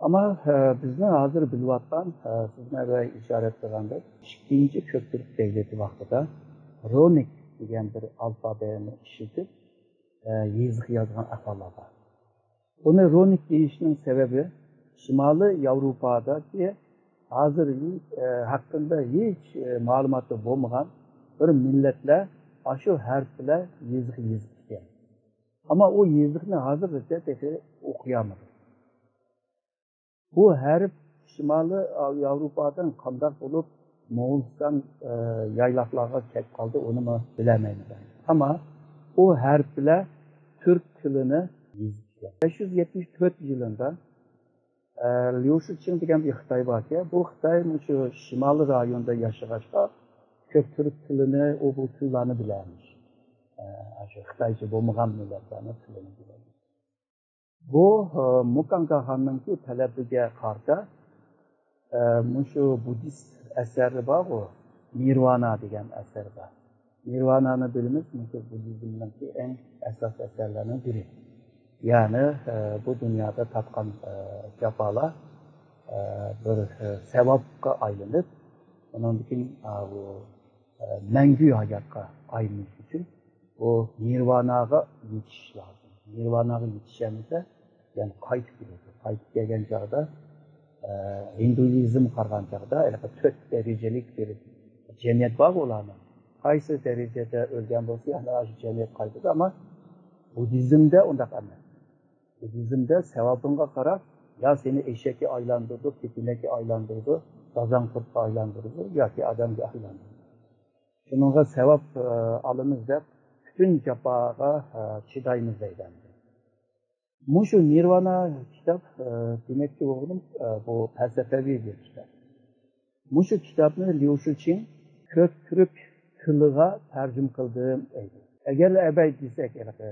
ئەمما، ئە، بىزنىڭ ھازىر بىلىۋاتقان، ئە، سىزنىڭ ئەۋۋەل ئىشارەت قىلغاندەك، ئىككىنچى كۆكتۈرك دەۋلىتى ۋاقتىدا رۇنىك دېگەن بىر ئالفابەنى ئىشلىتىپ، ئە، يېزىق يازغان ئەھۋاللار بار. بۇنى رۇنىك دېيىشنىڭ سەۋەبى، شىمالىي ياۋروپادىكى ھازىر، ئە، ھەققىدە ھېچ، ئە، مەلۇماتى بولمىغان بىر مىللەتلەر ئاشۇ ھەرپ بىلەن يېزىق يېزىپتىكەن. ئەمما ئۇ يېزىقنى ھازىرغىچە تېخى ئوقۇيالمىدۇق. بۇ ھەرپ شىمالىي ياۋروپادىن قانداق بولۇپ موڭغۇلىستان، ئە، يايلاقلارغا كەپ قالدى، ئۇنىمۇ بىلەلمەيمىز. ئەمما ئۇ ھەرپ بىلەن تۈرك تىلىنى يېزىپتىكەن. بەش يۈز يەتمىش تۆت يىلىدا، ئە، ليۇ شىچىڭ دېگەن بىر خىتاي باركەن. بۇ خىتاي مۇشۇ شىمالىي رايوندا ياشىغاچقا، كۆك تۈرك تىلىنى، ئۇ بۇ تىللارنى بىلەرمىش. ئە، شۇ خىتايچە بولمىغان مىللەتلەرنىڭ تىلىنى بىلەرمىش. بۇ، ئە، مۇكاڭگاخاننىڭكى تەلىپىگە قارىتا، ئە، مۇشۇ بۇددىست ئەسەرى بارغۇ، نىرۋانا دېگەن ئەسەر بار. نىرۋانانى بىلىمىز، مۇشۇ بۇددىزمنىڭكى ئەڭ ئاساسىي ئەسەرلەرنىڭ بىرى. يەنى، ئە، بۇ دۇنيادا تارتقان، ئە، جاپالار ئە، بىر، ئە، سەۋابقا ئايلىنىپ، ئۇنىڭدىن كېيىن، ئە، بۇ، ئە، مەڭگۈ ھاياتقا ئايلىنىش ئۈچۈن بۇ نىرۋاناغا يېتىش لازىم. نىرۋاناغا يېتىشەلمىسە، يەنە قايتىپ كېلىدۇ. قايتىپ كەلگەن چاغدا، ئە، ھىندۇيىزمغا قارىغان چاغدا، ھېلىقى تۆت دەرىجىلىك بىر جەمئىيەت بار ئۇلارنىڭ. قايسى دەرىجىدە ئۆلگەن بولسا، يەنە شۇ جەمئىيەت قايتىدۇ. ئەمما بۇددىزمدا ئۇنداق ئەمەس. بۇددىزمدا سەۋابىڭغا قاراپ، يا سېنى ئېشەككە ئايلاندۇرىدۇ، كېپىنەككە ئايلاندۇرىدۇ، گازاڭ قۇرتقا ئايلاندۇرىدۇ ياكى ئادەمگە ئايلاندۇرىدۇ. شۇنىڭغا سەۋاب، ئە، ئالىمىز دەپ، پۈتۈن جاپاغا، ئە، چىدايمىز دەيدۇ ئەمدى. مۇشۇ نىرۋانا كىتاب، ئە، دېمەكچى بولغىنىم، ئە، بۇ پەلسەپىۋى بىر كىتاب. مۇشۇ كىتابنى ليۇ شۇچىڭ كۆك تۈرك تىلىغا تەرجىمە قىلدىم دەيدۇ. ئەگەر ئەبەي دېسەك، ھېلىقى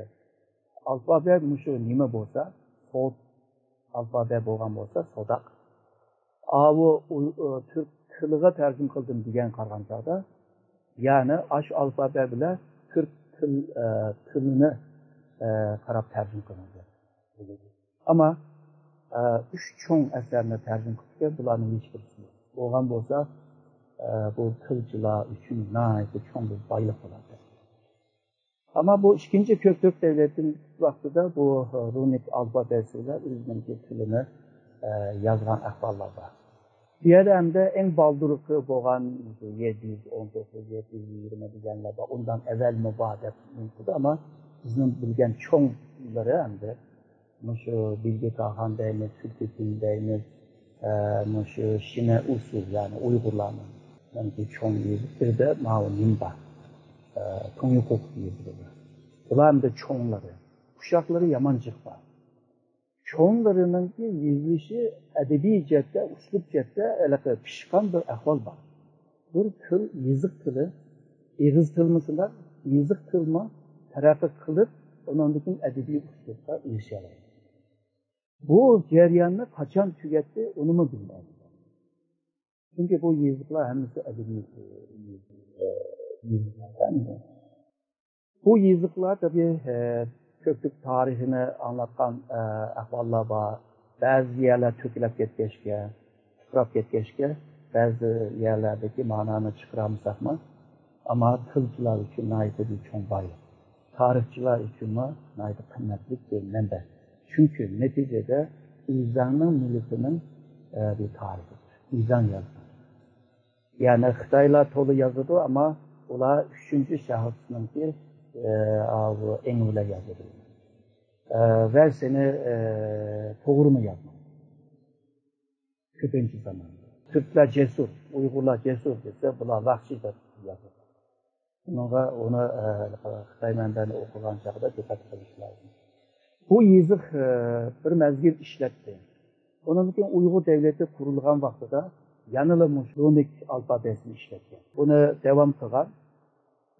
ئالفابە مۇشۇ نېمە بولسا، سوت ئالفابە بولغان بولسا، سوداق. ئاۋۇ ئۇ-، ئۇ تۈرك تىلىغا تەرجىمە قىلدىم دېگەن قارىغان چاغدا، يەنى ئاشۇ ئالفابە بىلەن تۈرك تىل، ئە، تىلىنى، ئە، قاراپ تەرجىمە قىلىنغان. ئەمما، ئە، ئۈچ چوڭ ئەسەرنى تەرجىمە قىلىپتىكەن، بۇلارنىڭ ھېچ بىرسى يوق. بولغان بولسا، ئە، بۇ تىلچىلار ئۈچۈن ناھايىتى چوڭ بىر بايلىق بولاتتى. ئەمما بۇ ئىككىنچى كۆكتۈرك دەۋلىتى ۋاقتىدا بۇ رۇنىك ئالفابېسى بىلەن ئۆزىنىڭكى تىلىنى، ئە، يازغان ئەھۋاللار بار. بۇ يەردە ئەمدى ئەڭ بالدۇرقى بولغان يەتتە يۈز ئون توققۇز، يەتتە يۈز يىگىرمە دېگەنلەر بار. ئۇنداق ئەۋۋەلمۇ بار دەپ نېمە قىلدى، ئەمما بىزنىڭ بىلگەن چوڭلىرى ئەمدى مۇشۇ بىلگە كاخان دەيمىز، تۈركىتىن دەيمىز، ئە، مۇشۇ شىنە ئۇسۇ، يەنى ئۇيغۇرلارنىڭ مەنكى چوڭ يېزىق بىردە ماۋۇ نېمە بار، ئە، تۇڭيىقۇق يېزىقى بار. بۇلار ئەمدى چوڭلىرى. ئۇششاقلىرى يامان جىق بار. چوڭلىرىنىڭكى يېزىلىشى ئەدەبىي جەھەتتە، ئۇسلۇب جەھەتتە ھېلىقى پىشقان بىر ئەھۋال بار. بىر تىل، يېزىق تىلى، ئېغىز تىلمۇ شۇنداق، يېزىق تىلمۇ تەرەققىي قىلىپ، ئۇنىڭدىن كېيىن ئەدەبىي ئۇسلۇبقا ئېرىشەلەيدۇ. بۇ جەرياننى قاچان تۈگەتتى، ئۇنىمۇ بىلمەيمىز. چۈنكى بۇ يېزىقلار ھەممىسى ئەدەبىي، ئە، يېزىقلار. بۇ يېزىقلار تەبىئىي، ئە، كۆپلۈك تارىخىنى ئاڭلاتقان، ئە، ئەھۋاللار بار. بەزى يەرلەر تۆكۈلۈپ كەتكەچكە، پۇراپ كەتكەچكە، بەزى يەرلەردىكى مانانى چىقىرالمىساقمۇ، ئەمما تىلچىلار ئۈچۈن ناھايىتى بىر چوڭ بايلىق. تارىخچىلار ئۈچۈنمۇ ناھايىتى قىممەتلىك بىر مەنبە. چۈنكى نەتىجىدە ئىزاڭنىڭ مىللىتىنىڭ، ئە، بىر تارىخى. ئىزاڭ يازغان. يەنى خىتايلار تولا يازىدۇ، ئەمما ئۇلار ئۈچىنچى شەخسنىڭكى، ئە، ئاۋۇ ئېڭى بىلەن يازىدۇ. ئە، ۋە سېنى، ئە، توغرىمۇ يازمايدۇ. كۆپىنچە زاماندا. تۈركلەر جەسۇر، ئۇيغۇرلار جەسۇر دېسە، بۇلار ۋەھشىي دەپ يازىدۇ. بۇنىڭغا ئۇنى، ئە، خىتاي مەنبەنى ئوقۇغان چاغدا دىققەت قىلىش لازىم. بۇ يېزىق، ئە، بىر مەزگىل ئىشلەتتى. ئۇنىڭدىن كېيىن ئۇيغۇر دەۋلىتى قۇرۇلغان ۋاقتىدا يەنىلا مۇشۇ رۇنىك ئالفابېسىنى ئىشلەتكەن. بۇنى داۋام قىلغان.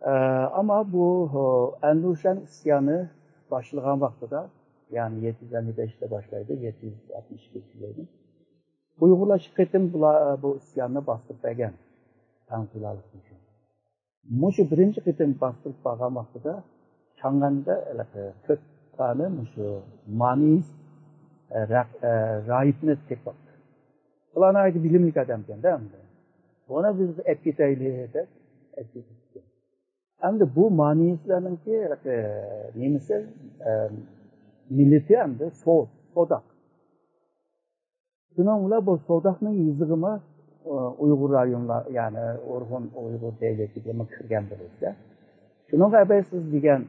ئە، ئەمما بۇ، ئە، ئەندۇشەن ئىسيانى باشلىغان ۋاقتىدا، يەنى يەتتە يۈز ئەللىك بەشتە باشلايدۇ، يەتتە يۈز ئاتمىش ئىككى دەيدۇ. ئۇيغۇرلار ئىككى قېتىم بۇلار، بۇ ئىسياننى باستۇرۇپ بەرگەن تەڭ قۇلالىق ئۈچۈن. مۇشۇ بىرىنچى قېتىم باستۇرۇپ بارغان ۋاقتىدا چاڭغەندە ھېلىقى تۆت دانە مۇشۇ مانىيىس، ئە، رەق-، ئە، راھىبنى تېپىپتۇ. بۇلار ناھايىتى بىلىملىك ئادەمكەن-دە ئەمدى. بۇنى بىز ئەپ كېتەيلى دەپ ئەپ كېتىپتۇ. ئەمدى بۇ مانىيىسلارنىڭكى، ئە، نېمىسى، ئە، مىللىتى ئەمدى سو-، سوداق. شۇنىڭ بىلەن بۇ سوداقنىڭ يېزىقىمۇ، ئۇ، ئۇيغۇر رايونلار، يەنى ئۇرغۇن ئۇيغۇر دەۋلىتىگىمۇ كىرگەن بىر ئىشتە. شۇنىڭغا ئەبەي سىز دېگەن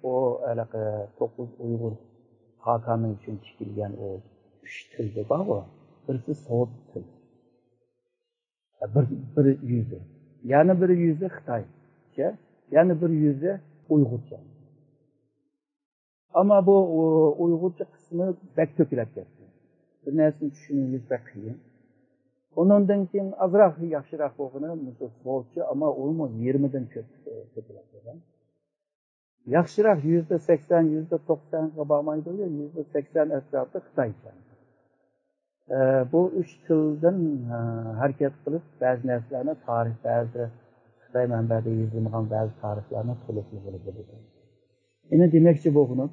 ئۇ ھېلىقى توققۇز ئۇيغۇر خاقانى ئۈچۈن تىكىلگەن ئۇ ئۈچ تىل بارغۇ، بىرسى سوۋېت تىلى. بىر، بىر يۈزى. يەنە بىر يۈزى خىتايچە، يەنە بىر يۈزى ئۇيغۇرچە. ئەمما بۇ، ئۇ، ئۇيغۇرچە قىسمى بەك تۆكۈلۈپ كەتتى. بىر نەرسىنى چۈشىنىۋېلىش بەك قىيىن. ئۇنىڭدىن كېيىن ئازراق ياخشىراق بولغىنى مۇشۇ سوۋېتچە، ئەمما ئۇمۇ يېرىمىدىن كۆپ، ئە، تۆكۈلۈپ قالغان. ياخشىراق يۈزدە سەكسەن، يۈزدە توقسانغا بارمايدۇ، يۈزدە سەكسەن ئەتراپى خىتايچە. ئە، بۇ ئۈچ تىلدىن، ئە، ھەرىكەت قىلىپ، بەزى نەرسىلەرنى تارىخ، بەزى خىتاي مەنبەدە يېزىلمىغان بەزى تارىخلارنى تولۇقلىغىلى بولىدۇ. يەنە دېمەكچى بولغىنىم،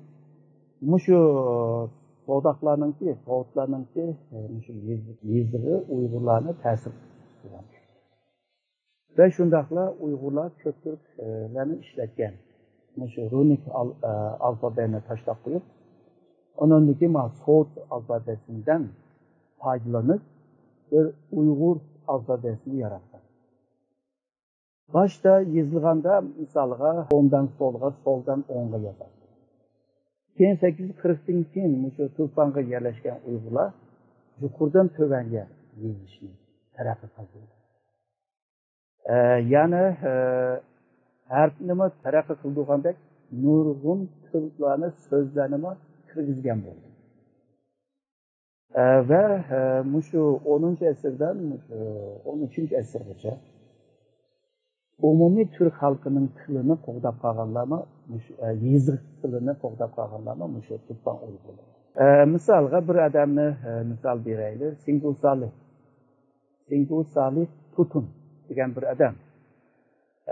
مۇشۇ سوداقلارنىڭكى، سوۋېتلارنىڭكى، ئە، مۇشۇ يېزىغا ئۇيغۇرلارنى تەسىر قىلغان. ۋە شۇنداقلا ئۇيغۇرلار كۆك تۈركلەرنى ئىشلەتكەن مۇشۇ رۇنىك ئال-، ئە، ئالفابېنى تاشلاپ قويۇپ، ئۇنىڭدىكى ما سوۋېت ئالفابېسىدىن پايدىلىنىپ، بىر ئۇيغۇر ئالفابېسىنى ياراتقان. باشتا يېزىلغاندا، مىسالغا، ئوڭدىن سولغا، سولدىن ئوڭغا يازاتتى. كېيىن سەككىز يۈز قىرىقتىن كېيىن مۇشۇ تۇرپانغا يەرلەشكەن ئۇيغۇرلار يۇقىرىدىن تۆۋەنگە يېزىشنى تەرەققىي قىلدۇردى. ئە، يەنى، ئە، ھەرپنىمۇ تەرەققىي قىلدۇرغاندەك نۇرغۇن تىللارنى، سۆزلەرنىمۇ كىرگۈزگەن بولدى. ئە، ۋە، ئە، مۇشۇ ئونىنچى ئەسىردىن مۇشۇ ئون ئۈچىنچى ئەسىرگىچە ئومۇمىي تۈرك خەلقىنىڭ تىلىنى قوغداپ قالغانلارمۇ مۇشۇ، ئە، يېزىق تىلىنى قوغداپ قالغانلارمۇ مۇشۇ تۇرپان ئۇيغۇرلىرى. ئە، مىسالغا بىر ئادەمنى، ئە، مىسال بېرەيلى. سىنگۇ سالىھ. سىنگۇ سالىھ تۇتۇن دېگەن بىر ئادەم.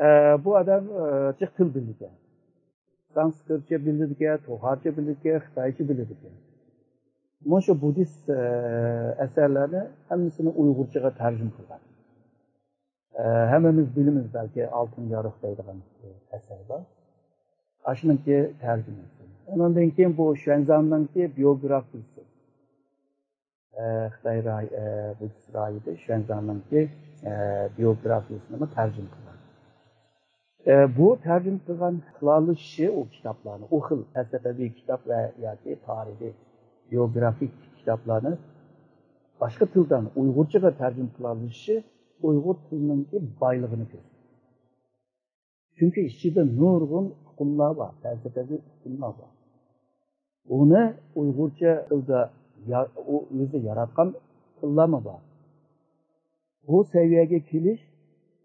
ئە، بۇ ئادەم، ئە، جىق تىل بىلىدىكەن. سانسكرىتچە بىلىدىكەن، توخارچە بىلىدىكەن، خىتايچە بىلىدىكەن. مۇشۇ بۇددىست، ئە، ئەسەرلەرنى ھەممىسىنى ئۇيغۇرچىغا تەرجىمە قىلغان. ئە، ھەممىمىز بىلىمىز بەلكى ئالتۇن يارۇق دەيدىغان ئەسەر بار. ئاشۇنىڭكى تەرجىمىسى. ئۇنىڭدىن كېيىن بۇ شۈەنزاڭنىڭكى بىيوگرافىيىسى. ئە، خىتاي راي-، ئە، بۇددىست راھىبى شۈەنزاڭنىڭكى، ئە، بىيوگرافىيىسىنىمۇ تەرجىمە قىلغان. ئە، بۇ تەرجىمە قىلغان، قىلالىشى ئۇ كىتابلارنى، ئۇ خىل پەلسەپىۋى كىتاب ۋە ياكى تارىخىي، بىيوگرافىك كىتابلارنى باشقا تىلدىن ئۇيغۇرچىغا تەرجىمە قىلالىشى ئۇيغۇر تىلىنىڭكى بايلىقىنى كۆرسىتىدۇ. چۈنكى ئىچىدە نۇرغۇن ئۇقۇملار بار، پەلسەپىۋى ئۇقۇملار بار. ئۇنى ئۇيغۇرچە تىلدا يا-، ئۇ ئۆزى ياراتقان تىللارمۇ بار. بۇ سەۋىيەگە كېلىش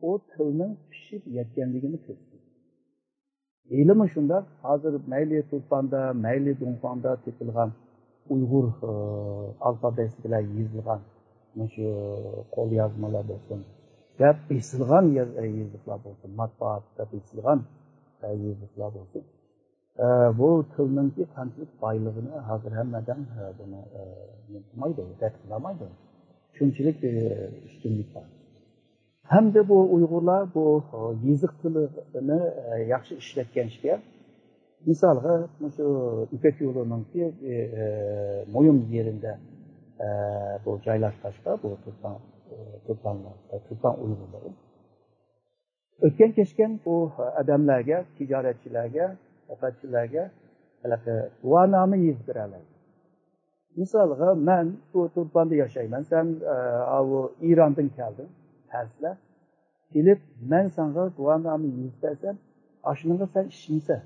ئۇ تىلنىڭ پىشىپ يەتكەنلىكىنى كۆرسىتىدۇ. ھېلىمۇ شۇنداق، ھازىر مەيلى تۇرپاندا، مەيلى دۇڭخۇاڭدا تېپىلغان ئۇيغۇر، ئى، ئالفابېسى بىلەن يېزىلغان مۇشۇ قوليازمىلار بولسۇن، ۋە بېسىلغان ياز-، يېزىقلار بولسۇن، ماتبۇئاتتا بېسىلغان، ئە، يېزىقلار بولسۇن. ئە، بۇ تىلنىڭكى قانچىلىك بايلىقىنى ھازىر ھەممە ئادەم، ئە، بۇنى، ئە، نېمە قىلمايدۇ، رەت قىلالمايدۇ. شۇنچىلىك، ئە، ئۈستۈنلۈك بار. ھەمدە بۇ ئۇيغۇرلار بۇ، ئە، يېزىق تىلىنى، ئە، ياخشى ئىشلەتكەن ئىكەن. مىسالغا، مۇشۇ يىپەك يولىنىڭكى، ئە، مۇھىم يېرىندە، ئە، بۇ جايلاشقاچقا، بۇ تۇرپان، ئە، تۇرپانلار، ئە، تۇرپان ئۇيغۇرلىرى. ئۆتكەن كەچكەن بۇ ئادەملەرگە، تىجارەتچىلەرگە، ساياھەتچىلەرگە ھېلىقى گۇۋاھنامە يېزىپ بېرەلەيدۇ. مىسالغا، مەن بۇ تۇرپاندا ياشايمەن، سەن، ئە، ئاۋۇ ئىراندىن كەلدىڭ، پەرسلە. كېلىپ، مەن ساڭا گۇۋاھنامە يېزىپ بەرسەم، ئاشۇنىڭغا سەن ئىشىنىسەن.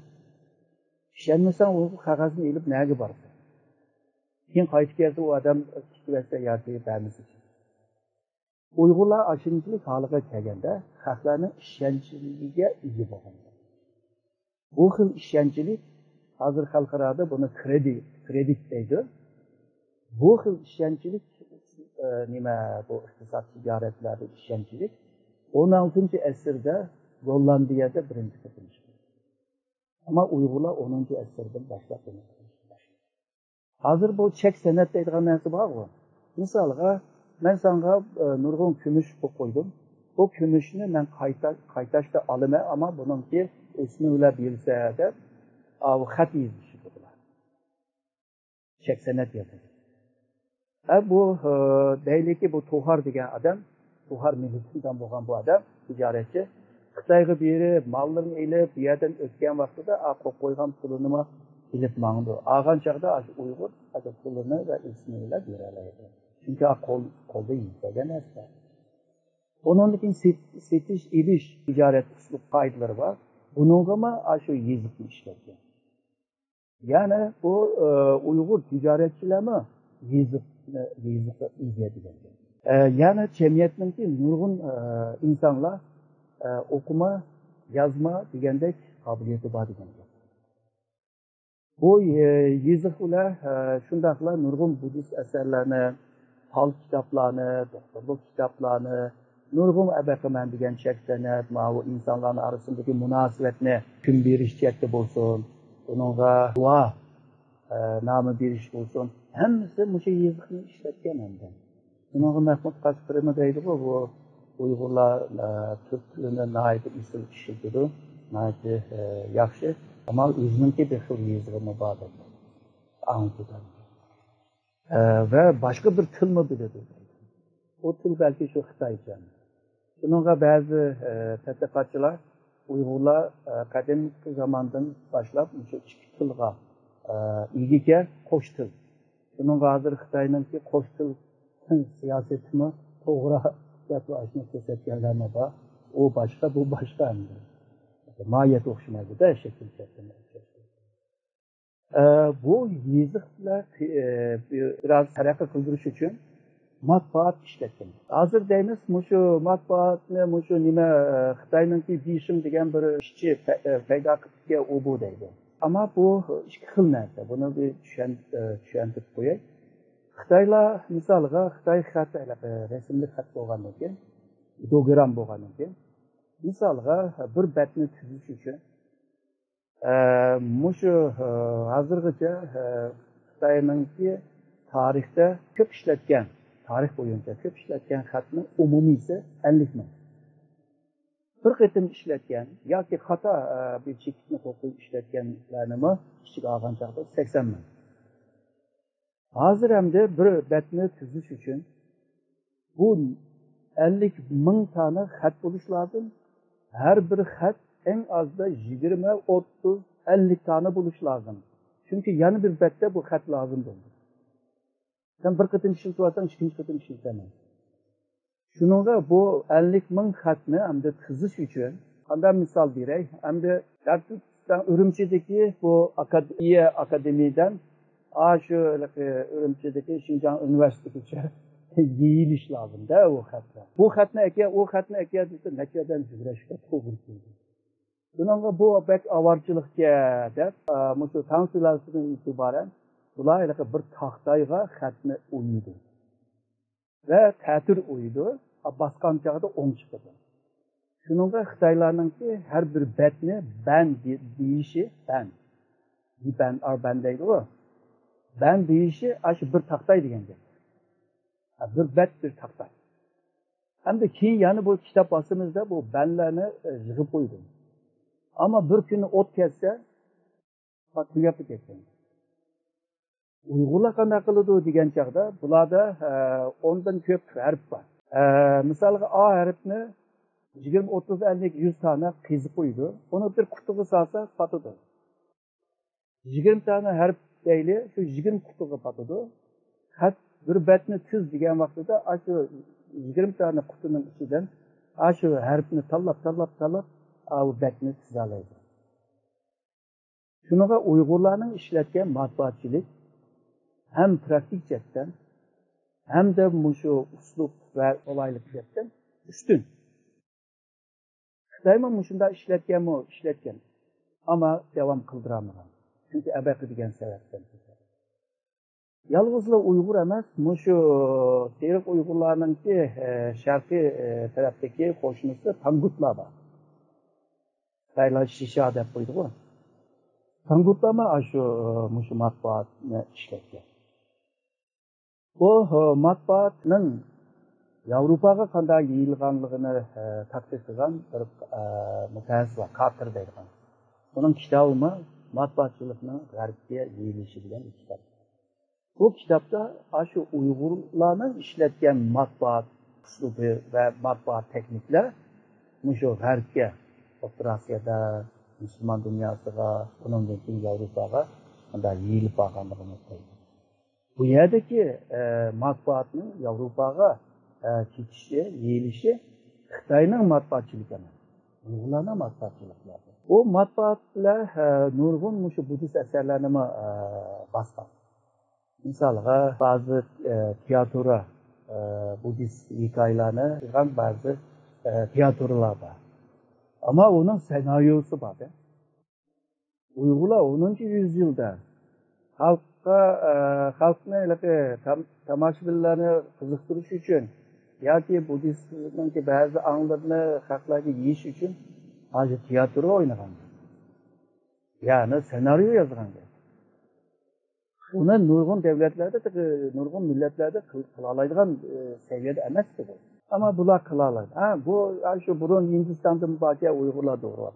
ئىشەنمىسەڭ، ئۇ قەغەزنى ئېلىپ نەگە بارىسەن؟ كېيىن قايتىپ كەلسە، ئۇ ئادەم تۇتۇۋەتسە ياكى بەرمىسە. ئۇيغۇرلار ئاشۇنچىلىك ھالغا كەلگەندە، خەقلەرنىڭ ئىشەنچىگە ئىگە بولغان. بۇ خىل ئىشەنچلىك، ھازىر خەلقئارادا بۇنى كرېدىت، كرېدىت دەيدۇ. بۇ خىل ئىشەنچلىك، ئە، نېمە، بۇ ئىقتىساد، تىجارەتلەردە ئىشەنچلىك ئون ئالتىنچى ئەسىردە گوللاندىيەدە بىرىنچى قېتىم چىقىدۇ. ئەمما ئۇيغۇرلار ئونىنچى ئەسىردىن باشلاپ بۇنى قىلىشقا باشلىدى. ھازىر بۇ چەك سەنەت دەيدىغان نەرسە بارغۇ. مىسالغا، مەن ساڭا، ئە، نۇرغۇن كۈمۈش قويۇپ قويدۇم. بۇ كۈمۈشنى مەن قايتا-، قايتاشتا ئالىمەن، ئەمما بۇنىڭكى ئۆسمە بىلەن بېرىلسە دەپ، ئاۋۇ خەت يېزىشىدۇ بۇلار. چەك سەنەت يازىدۇ. ھە، بۇ، ئە، دەيلىكى بۇ توخار دېگەن ئادەم، توخار مىللىتىدىن بولغان بۇ ئادەم، تىجارەتچى. خىتايغا بېرىپ، ماللىرىنى ئېلىپ، بۇ يەردىن ئۆتكەن ۋاقتىدا، ئا، قويۇپ قويغان پۇلىنىمۇ ئېلىپ ماڭىدۇ. ئالغان چاغدا ئاشۇ ئۇيغۇر ئاشۇ پۇلىنى ۋە ئىسمىنى بىلەن بېرەلەيدۇ. چۈنكى ئا قول، قولدا يېزىلگەن نەرسە. ئۇنىڭدىن كېيىن سېت-، سېتىش، ئېلىش، تىجارەت ئۇسلۇب قائىدىلىرى بار. بۇنىڭغىمۇ ئاشۇ يېزىقنى ئىشلەتكەن. يەنى بۇ، ئە، ئۇيغۇر تىجارەتچىلەرمۇ يېزىقنى، يېزىققا ئىگە دېگەن گەپ. ئە، يەنى جەمئىيەتنىڭكى نۇرغۇن، ئە، ئىنسانلار، ئە، ئوقۇما، يازما دېگەندەك قابىلىيىتى بار دېگەن گەپ. بۇ، ئە، يېزىق بىلەن، ئە، شۇنداقلا نۇرغۇن بۇددىست ئەسەرلەرنى، پال كىتابلارنى، دوختۇرلۇق كىتابلارنى، نۇرغۇن ئەبەقىمەن دېگەن چەك سەنئەت، ماۋۇ ئىنسانلارنىڭ ئارىسىندىكى مۇناسىۋەتنى، كۈن بېرىش جەھەتتە بولسۇن، بۇنىڭغا دۇئا، ئە، نامە بېرىش بولسۇن، ھەممىسى مۇشۇ يېزىقنى ئىشلەتكەن ئەمدى. شۇنىڭغا مەھمۇد قەشقىرىمۇ دەيدىغۇ، بۇ ئۇيغۇرلار، ئە، تۈرك تىلىنى ناھايىتى ئېسىل ئىشلىتىدۇ، ناھايىتى، ئە، ياخشى. ئەمما ئۆزىنىڭكى بىر خىل يېزىقىمۇ بار دەيدۇ. ئاڭلىتىدۇ. ئە، ۋە باشقا بىر تىلمۇ بىلىدۇ دەيدۇ. ئۇ تىل بەلكى شۇ خىتايچە. شۇنىڭغا بەزى، ئە، تەتقىقاتچىلار ئۇيغۇرلار، ئە، قەدىمكى زاماندىن باشلاپ مۇشۇ ئىككى تىلغا، ئە، ئىگىكەن، قوش تىل. شۇنىڭغا ھازىر خىتاينىڭكى قوش تىل سىياسىتىمۇ توغرا دەپ ئاشۇنى كۆرسەتكەنلەرمۇ بار. ئۇ باشقا، بۇ باشقا ئەمدى. ماھىيەت ئوخشىمايدۇ-دە، شەكىل شەكلىمۇ ئوخشاش. ئە، بۇ يېزىقلار، ئە، بىراز تەرەققىي قىلدۇرۇش ئۈچۈن مەتبۇئات ئىشلەتكەن. ھازىر دەيمىز، مۇشۇ مەتبۇئاتنى، مۇشۇ نېمە، ئە، خىتاينىڭكى بېيشىڭ دېگەن بىر ئىشچى پە-، ئە، پەيدا قىپتىكەن، ئۇ بۇ دەيدۇ. ئەمما بۇ ئىككى خىل نەرسە. بۇنى بىر چۈشەن-، ئە، چۈشەندۈرۈپ قوياي. خىتايلار، مىسالغا، خىتاي خەت، ئە، رەسىملىك خەت بولغاندىن كېيىن، ئىدېئوگرام بولغاندىن كېيىن، مىسالغا، بىر بەتنى تۈزۈش ئۈچۈن، ئە، مۇشۇ، ئە، ھازىرغىچە، ئە، خىتاينىڭكى تارىختا كۆپ ئىشلەتكەن، تارىخ بويىچە كۆپ ئىشلەتكەن خەتنىڭ ئومۇمىيسى ئەللىك مىڭ. بىر قېتىم ئىشلەتكەن ياكى خاتا، ئە، بىر چېكىتنى قويۇپ ئىشلەتكەنلەرنىمۇ ئىچىگە ئالغان چاغدا سەكسەن مىڭ. ھازىر ئەمدى بىر بەتنى تۈزۈش ئۈچۈن بۇ ئەللىك مىڭ دانە خەت بولۇشى لازىم. ھەر بىر خەت ئەڭ ئازدا يىگىرمە، ئوتتۇز، ئەللىك دانە بولۇشى لازىم. چۈنكى يەنە بىر بەتتە بۇ خەت لازىم بولىدۇ. سەن بىر قېتىم ئىشلىتىۋالساڭ، ئىككىنچى قېتىم ئىشلىتەلمەيسەن. شۇنىڭغا بۇ ئەللىك مىڭ خەتنى ئەمدى تىزىش ئۈچۈن قانداق مىسال بېرەي؟ ئەمدى دەرسلىك سەن ئۈرۈمچىدىكى بۇ ئاكاد-، ئىيە ئاكادېمىيەدىن ئاشۇ ھېلىقى ئۈرۈمچىدىكى شىنجاڭ ئۇنىۋېرسىتېتىگىچە يېيىلىش لازىمدە ئۇ خەتلەر. بۇ خەتنى ئەكە، ئۇ خەتنى ئەكە دېسە، نەچچە ئادەم يۈگۈرۈشكە توغرا كېلىدۇ. شۇنىڭغا بۇ بەك ئاۋارىچىلىقكەن دەپ، ئا، مۇشۇ تاڭ سۇلالىسىدىن ئېتىبارەن بۇلار ھېلىقى بىر تاختايغا خەتنى ئويىدۇ. ۋە تەتۈر ئويىدۇ. باسقان چاغدا ئوڭ چىقىدۇ. شۇنىڭغا خىتايلارنىڭكى ھەر بىر بەتنى بەن دې-، دېيىشى، بەن. بەن، ئار بەن دەيدىغۇ. بەن دېيىشى ئاشۇ بىر تاختاي دېگەن گەپ. ھە، بىر بەت بىر تاختاي. ھەمدە كېيىن يەنە بۇ كىتاب باسىمىزدا بۇ بەنلەرنى، ئە، يىغىپ قويدۇم. ئەمما بىر كۈنى ئوت كەتسە، تۈگەپلا كەتكەن. ئۇيغۇرلار قانداق قىلىدۇ دېگەن چاغدا، بۇلاردا، ئە، ئوندىن كۆپ ھەرپ بار. ئە، مىسالغا، ئا ھەرپنى يىگىرمە، ئوتتۇز، ئەللىك، يۈز دانە قېزىپ قويىدۇ. ئۇنى بىر قۇتىغا سالسا، پاتىدۇ. يىگىرمە دانە ھەرپ دەيلى، شۇ يىگىرمە قۇتىغا پاتىدۇ. خەت بىر بەتنى تۈز دېگەن ۋاقتىدا، ئاشۇ يىگىرمە دانە قۇتىنىڭ ئىچىدىن ئاشۇ ھەرپنى تاللاپ، تاللاپ، تاللاپ، ئاۋۇ بەتنى تۈزەلەيدۇ. شۇنىڭغا ئۇيغۇرلارنىڭ ئىشلەتكەن مەتبۇئاتچىلىك ھەم پراكتىك جەھەتتىن، ھەمدە مۇشۇ ئۇسلۇب ۋە قولايلىق جەھەتتىن ئۈستۈن. خىتايمۇ مۇشۇنداق ئىشلەتكەنمۇ؟ ئىشلەتكەن. ئەمما داۋام قىلدۇرالمىغان. چۈنكى ئەبەقە دېگەن سەۋەبتىن. يالغۇزلا ئۇيغۇر ئەمەس، مۇشۇ سېرىق ئۇيغۇرلارنىڭكى، ئە، شەرقىي، ئە، تەرەپتىكى قوشنىسى تاڭگۇتلار بار. خىتايلار شىشا دەپ قويدىغۇ. تاڭگۇتلارمۇ ئاشۇ، ئە، مۇشۇ مەتبۇئاتنى ئىشلەتكەن. بۇ، ئە، مەتبۇئاتنىڭ ياۋروپاغا قانداق يېيىلغانلىقىنى، ئە، تەتقىق قىلغان بىر، ئە، مۇتەخەسسىس بار، كارتېر دەيدىغان. ئۇنىڭ كىتابىمۇ مەتبۇئاتچىلىقنىڭ غەربكە يېيىلىشى دېگەن كىتاب. بۇ كىتابتا ئاشۇ ئۇيغۇرلارنىڭ ئىشلەتكەن مەتبۇئات ئۇسلۇبى ۋە مەتبۇئات تېخنىكلار مۇشۇ غەربكە، ئوتتۇرا ئاسىيادا، مۇسۇلمان دۇنياسىغا، ئۇنىڭدىن كېيىن ياۋروپاغا مۇنداق يېيىلىپ بارغانلىقىنى ئۇقتۇردى. بۇ يەردىكى، ئە، مەتبۇئاتنىڭ ياۋروپاغا، ئە، كېتىشى، يېيىلىشى خىتاينىڭ مەتبۇئاتچىلىكى ئەمەس، ئۇيغۇرلارنىڭ مەتبۇئاتچىلىقلىرى. بۇ مەتبۇئاتلار، ئە، نۇرغۇن مۇشۇ بۇددىست ئەسەرلەرنىمۇ، ئە، باسقان. مىسالغا، بەزى، ئە، تىياتىرا، ئە، بۇددىست ھېكايىلەرنى يىغقان بەزى، ئە، تىياتىرىلار بار. ئەمما ئۇنىڭ سېنارىيوسى بار-دە. ئۇيغۇرلار ئونىنچى يۈزيىلدا خەلققە، ئە، خەلقنى ھېلىقى تام-، تاماشىبىنلارنى قىزىقتۇرۇش ئۈچۈن ياكى بۇددىستنىڭكى بەزى ئاڭلىرىنى خەقلەرگە يېيىش ئۈچۈن ھازىر تىياتىرغا ئوينىغان. يەنى سېنارىيو يازغان گەپ. بۇنى نۇرغۇن دۆلەتلەردە، نۇرغۇن مىللەتلەردە قىل-، قىلالايدىغان، ئە، سەۋىيەدە ئەمەس ئىدى. ئەمما بۇلار قىلالايدۇ. ھە، بۇ، ھە، شۇ بۇرۇن ھىندىستاندىمۇ باركەن ئۇيغۇرلار توغرا.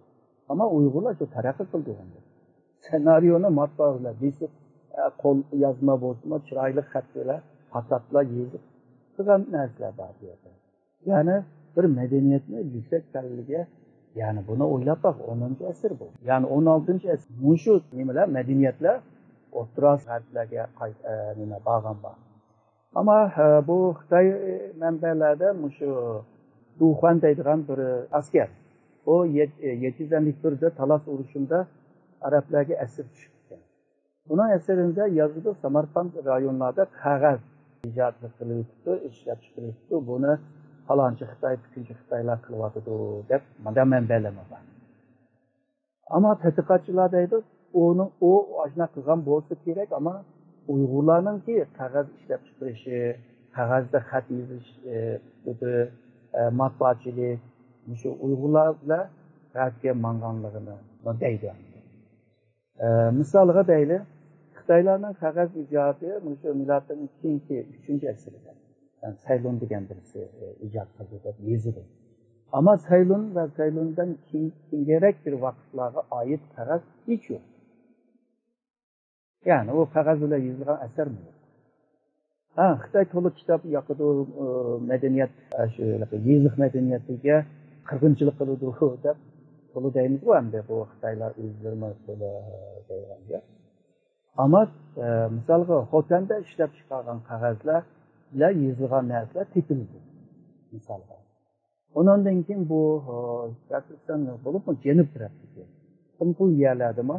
ئەمما ئۇيغۇرلار شۇ تەرەققىي قىلدى ئەمدى. سېنارىيونى ماتبۇئات بىلەن بېسىپ، ئە، قول يازما بولسىمۇ، چىرايلىق خەت بىلەن پاتاتلا يېزىپ قىلغان نەرسىلەر بار بۇ يەردە. يەنى بىر مەدەنىيەتنى يۈكسەك پەللىگە، يەنى بۇنى ئويلاپ باق، ئونىنچى ئەسىر بۇ. يەنى ئون ئالتىنچى ئەسىر. مۇشۇ نېمىلەر، مەدەنىيەتلەر ئوتتۇرا غەربلەرگە قاي-، ئە، نېمە، بارغان بار. ئەمما، ئە، بۇ خىتاي مەنبەلەردە مۇشۇ دۇخۇەن دەيدىغان بىر ئەسكەر. ئۇ يەت-، ئە، يەتتە يۈز ئەللىك بىردە تالاس ئۇرۇشىدا ئەرەبلەرگە ئەسىر چۈشۈپتىكەن. ئۇنىڭ ئەسىرىدە يازىدۇ، سامارقاند رايونلاردا قەغەز ئىجاد قىلىۋېتىپتۇ، ئىشلەپ چىقىرىۋېتىپتۇ، بۇنى پالانچى خىتاي، پۈتۈنچى خىتايلار قىلىۋاتىدۇ دەپ مۇنداق مەنبەلەرمۇ بار. ئەمما تەتقىقاتچىلار دەيدۇ، ئۇنىڭ، ئۇ ئاشۇنداق قىلغان بولسا كېرەك، ئەمما ئۇيغۇرلارنىڭكى قەغەز ئىشلەپ چىقىرىشى، قەغەزدە خەت يېزىش، ئە، ئە، ماتبۇئاتچىلىك، مۇشۇ ئۇيغۇرلار بىلەن غەربكە ماڭغانلىقىنى دەيدۇ. ئە، مىسالغا دەيلى، خىتايلارنىڭ قەغەز ئىجادى مۇشۇ مىلادتىن كېيىنكى ئۈچىنچى ئەسىردە، يەنى سەيلۇن دېگەن بىرسى، ئە، ئىجاد قىلدى دەپ يېزىلدى. ئەمما سەيلۇن ۋە سەيلۇندىن كېيىن، كېيىنكىرەك بىر ۋاقىتلارغا ئائىت قەغەز ھېچ يوق. يەنى ئۇ قەغەز بىلەن يېزىلغان ئەسەرمۇ يوق. ھە، خىتاي تولا كىتاب ياقىدۇ، ئۇ، مەدەنىيەت، ئە، شۇ يېزىق مەدەنىيىتىگە قىرغىنچىلىق قىلىدۇ دەپ تولا دەيمىزغۇ ئەمدى بۇ خىتايلار ئۆزلىرىمۇ تولا دەيدىغان گەپ. ئەمما، ئە، مىسالغا خوتەندە ئىشلەپ چىقارغان قەغەزلەر بىلەن يېزىلغان نەرسىلەر تېپىلىدۇ. مىسالغا. ئۇنىڭدىن كېيىن بۇ، ئە، شەرقىي تۈركىستان بولۇپمۇ جەنۇب تەرەپتىكى قۇمقۇل يەرلەردىمۇ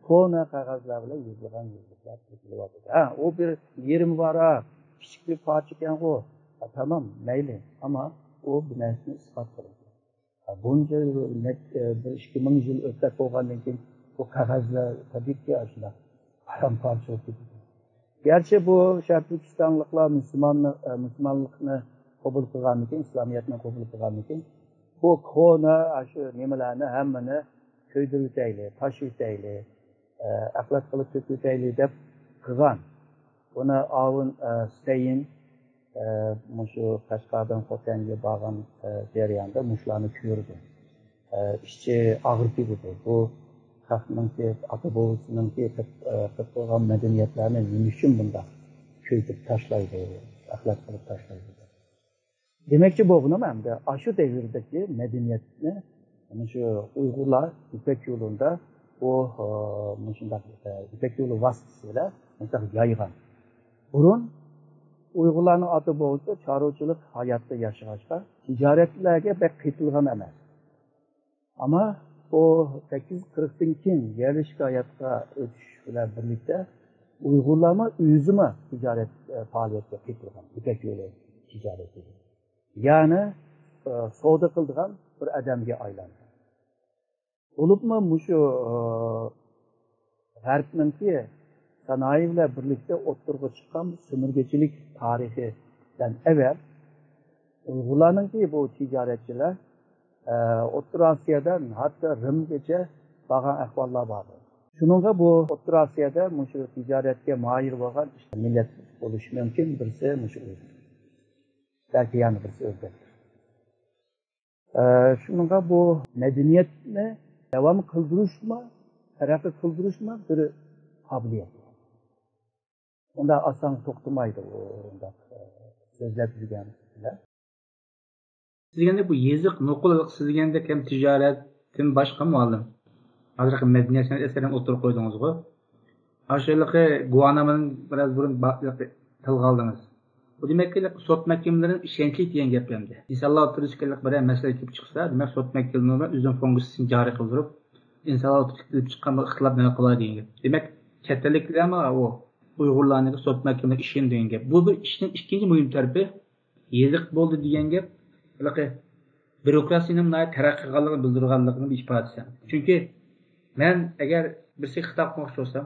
كونا قەغەزلەر بىلەن يېزىلغان يېزىقلار تېپىلىۋاتىدۇ. ھە، ئۇ بىر يېرىم بار، كىچىك بىر پارچە ئىكەنغۇ. ھە، تامام، مەيلى. ئەمما ئۇ بىر نەرسىنى ئىسپات قىلىدۇ. ھە، بۇنچە نەچچە، بىر ئىككى مىڭ يىل ئۆتسەك بولغاندىن كېيىن بۇ قەغەزلەر تەبىئىيكى ئاشۇنداق پارام-پارچە بولۇپ كېتىدۇ. گەرچە بۇ شەرقىي تۈركىستانلىقلار مۇسۇلماننى، ئە، مۇسۇلمانلىقنى قوبۇل قىلغاندىكىن، ئىسلامىيەتنى قوبۇل قىلغاندىكىن، بۇ كونا، ئاشۇ نېمىلەرنى ھەممىنى كۆيدۈرۈۋېتەيلى، تاشلىۋېتەيلى، ئە، ئەخلەت قىلىپ تۆكۈۋېتەيلى دەپ قىلغان. بۇنى ئاۋۇن، ئە، سەيىن، ئە، مۇشۇ قەشقەردىن خوتەنگە بارغان، ئە، جەرياندا مۇشۇلارنى كۆردى. ئە، ئىچى ئاغرىپ كېتىدۇ. بۇ خەقنىڭكى، ئاتا بوۋىسىنىڭكى قىلىپ، ئە، قىلىپ قويغان مەدەنىيەتلەرنى نېمە ئۈچۈن بۇنداق كۆيدۈرۈپ تاشلايدۇ، ئەخلەت قىلىپ تاشلايدۇ؟ دېمەكچى بولغىنىم ئەمدى ئاشۇ دەۋردىكى مەدەنىيەتنى مۇشۇ ئۇيغۇرلار يىپەك يولىدا بۇ، ئە، مۇشۇنداق، ئە، يىپەك يولى ۋاسىتىسى بىلەن مۇشۇنداق يايغان. بۇرۇن ئۇيغۇرلارنىڭ ئاتا بوۋىسى چارۋىچىلىق ھاياتتا ياشىغاچقا، تىجارەتلەرگە بەك قېتىلغان ئەمەس. ئەمما بۇ سەككىز يۈز قىرىقتىن كېيىن يەرلىشىش ھاياتقا ئۆتۈش بىلەن بىرلىكتە ئۇيغۇرلارمۇ ئۆزىمۇ تىجارەت، ئە، پائالىيەتكە قېتىلغان، يىپەك يولى تىجارىتىگە. يەنى، ئە، سودا قىلىدىغان بىر ئادەمگە ئايلاندى. بولۇپمۇ مۇشۇ، ئە، غەربنىڭكى سانائى بىلەن بىرلىكتە ئوتتۇرىغا چىققان سۆمۈرگىچىلىك تارىخىدىن ئەۋەل ئۇيغۇرلارنىڭكى بۇ تىجارەتچىلەر، ئە، ئوتتۇرا ئاسىيادىن ھەتتا رىمگىچە بارغان ئەھۋاللار بار. شۇنىڭغا بۇ ئوتتۇرا ئاسىيادا مۇشۇ تىجارەتكە ماھىر بولغان مىللەت بولۇشى مۇمكىن، بىرسى مۇشۇ ئۇيغۇر. بەلكى يەنە بىرسى ئۆزبەكتۇر. ئە، شۇنىڭغا بۇ مەدەنىيەتنى داۋام قىلدۇرۇشمۇ، تەرەققىي قىلدۇرۇشمۇ بىر قابىلىيەت. ئۇنداق ئاسان توختىمايدۇ ئۇ ئۇنداق، ئە، سۆزلەپ يۈرگەن بىلەن. سىز دېگەندەك بۇ يېزىق نوقۇل سىز دېگەندەك ھەم تىجارەتتىن باشقا مۇئەللىم. ھازىرقى مەدەنىيەت سەنئەت ئەسەرلىرىنى ئوتتۇرىغا قويدىڭىزغۇ. ئاشۇ ھېلىقى گۇۋاھنامىنى بىراز بۇرۇن با-، تىلغا ئالدىڭىز. بۇ دېمەككى، سوت مەھكىمىلىرىنىڭ ئىشەنچلىك دېگەن گەپ ئەمدى. ئىنسانلار ئوتتۇرىسىدىكى بىرەر مەسىلە كېلىپ چىقسا، دېمەك، سوت مەھكىمىلىرى ئۆزىنىڭ فۇنكسىيىسىنى جارى قىلدۇرۇپ، ئىنسانلار ئوتتۇرىسىدا كېلىپ چىققان بىر ئىختىلاپ نېمە قىلاي دېگەن گەپ. دېمەك، چەت ئەللىكلەرمۇ ئۇ ئۇيغۇرلارنىڭ سوت مەھكىمىلىرىگە ئىشىنىدۇ دېگەن گەپ. بۇ بىر ئىشنىڭ ئىككىنچى مۇھىم تەرىپى، يېزىق بولدى دېگەن گەپ، ھېلىقى بيۇروكراتىيەنىڭ ناھايىتى تەرەققىي قىلغانلىقىنى بىلدۈرىدىغانلىقىنىڭ بىر ئىپادىسى. چۈنكى مەن ئەگەر بىرسىگە خىتاب قىلماقچى بولسام،